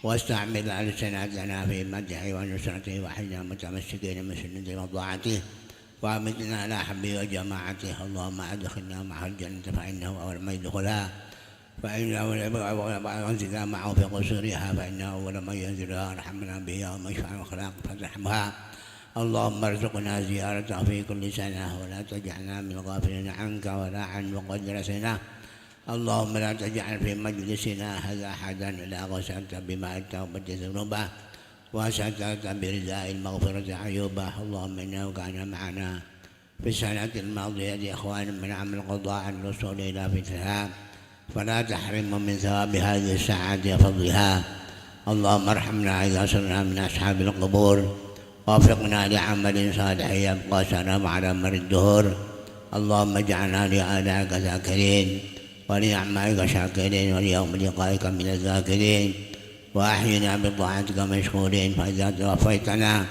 واستعمل ألسنتنا في مدحه ونصرته وأحينا متمسكين بسنته وطاعته وأمتنا على حبه وجماعته. اللهم أدخلنا معه الجنة فإنه أول من يدخلها، فإنه وأنزلنا معه في قصورها، فإنه أول من ينزلها، ارحمنا به يوم يشفع الخلائق فترحمها. اللهم ارزقنا زيارته في كل سنة، ولا تجعلنا من الغافلين عنك ولا عن مقدراتنا. اللهم لا تجعل في مجلسنا هذا أحدا إلا غسلت بماء التوبة ذنوبه وسترت برضاء المغفرة عيوبه. اللهم إنه كان معنا في السنة الماضية إخوان من عمل القضاء الوصول إلى فجرها، فلا تحرمهم من ثواب هذه الساعة وفضلها. اللهم ارحمنا إذا صرنا من أصحاب القبور، ووفقنا لعمل صالح يبقى أثره على مر الدهور. اللهم اجعلنا لآلائك ذاكرين، ولنعمائك شاكرين، وليوم لقائك من الذاكرين، وأحينا بطاعتك مشغولين، فإذا توفيتنا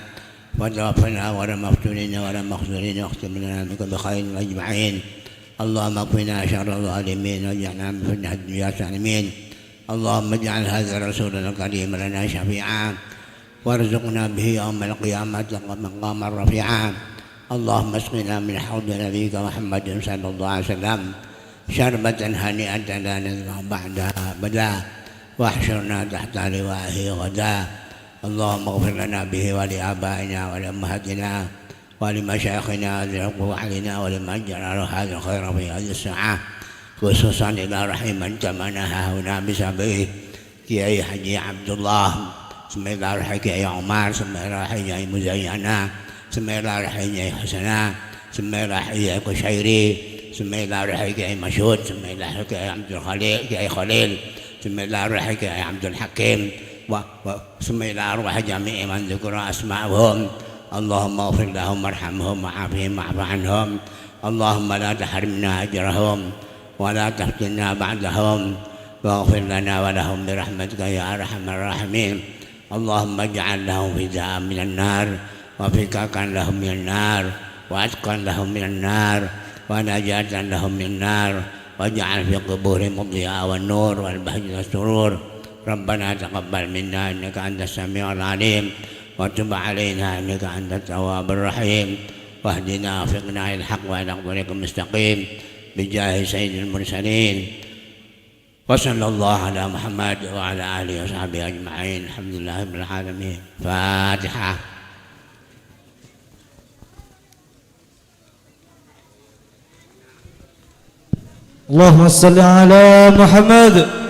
فتوفنا غير مفتونين ولا مخذولين، واختم لنا منك بخير أجمعين. اللهم اكفنا شر الظالمين، واجعلنا من فتنة الدنيا سالمين. اللهم اجعل هذا رسولنا الكريم لنا شفيعا، وارزقنا به يوم القيامة مقاما رفيعا. اللهم اسقنا من حوض نبيك محمد صلى الله عليه وسلم شربة هنيئة لا نظمأ بعدها أبدا، واحشرنا تحت لوائه غدا. اللهم اغفر لنا به ولآبائنا ولأمهاتنا ولمشايخنا الذين وقفوا علينا ولمن جرى هذا الخير في هذه الساعة، خصوصا إلى رحم من جمعنا هاهنا بسببه، Kyai Haji Abdullah, sè mèla roh Kyai Omar, sè mèla roh Kyai Muzayyana, sè mèla roh Kyai Hasana, sè mèla roh Kyai Kusyairi, sè mèla roh Kyai Masyud, sè mèla roh Kyai Abdul Khalil, Kyai Khalil, sè mèla roh Kyai Abdul Hakim, wa, wa, sè mèla roh jami'i man dzukira asma'uhum. Allahumma ighfir lahum warhamhum wa'afihim wa'fu anhum. Allahumma la tahrimna ajrahum wa la taftinna ba'dahum. Waghfir lana wa lahum bi rahmatika ya arhamar rahimin. Allahumma ij'al lahum fidaan minan nar, wa fikakan lahum minan nar, wa atqan lahum minan nar, wa najatan lahum minan nar, waj'al fi quburihim ad-diya'a wan nur wal bahjata was surur. Rabbana taqabbal minna innaka antas sami'ul alim, wa tub alaina innaka antat tawwabur rahim, wahdina wa waffiqna ilal haq wa ila thariqil mustaqim, bijahi sayyidil mursalin. Wa sallallahu ala Muhammad wa ala alihi wa sahbihi ajma'in. Alhamdulillahirabbil alamin. Fatihah. اللهم صل على محمد.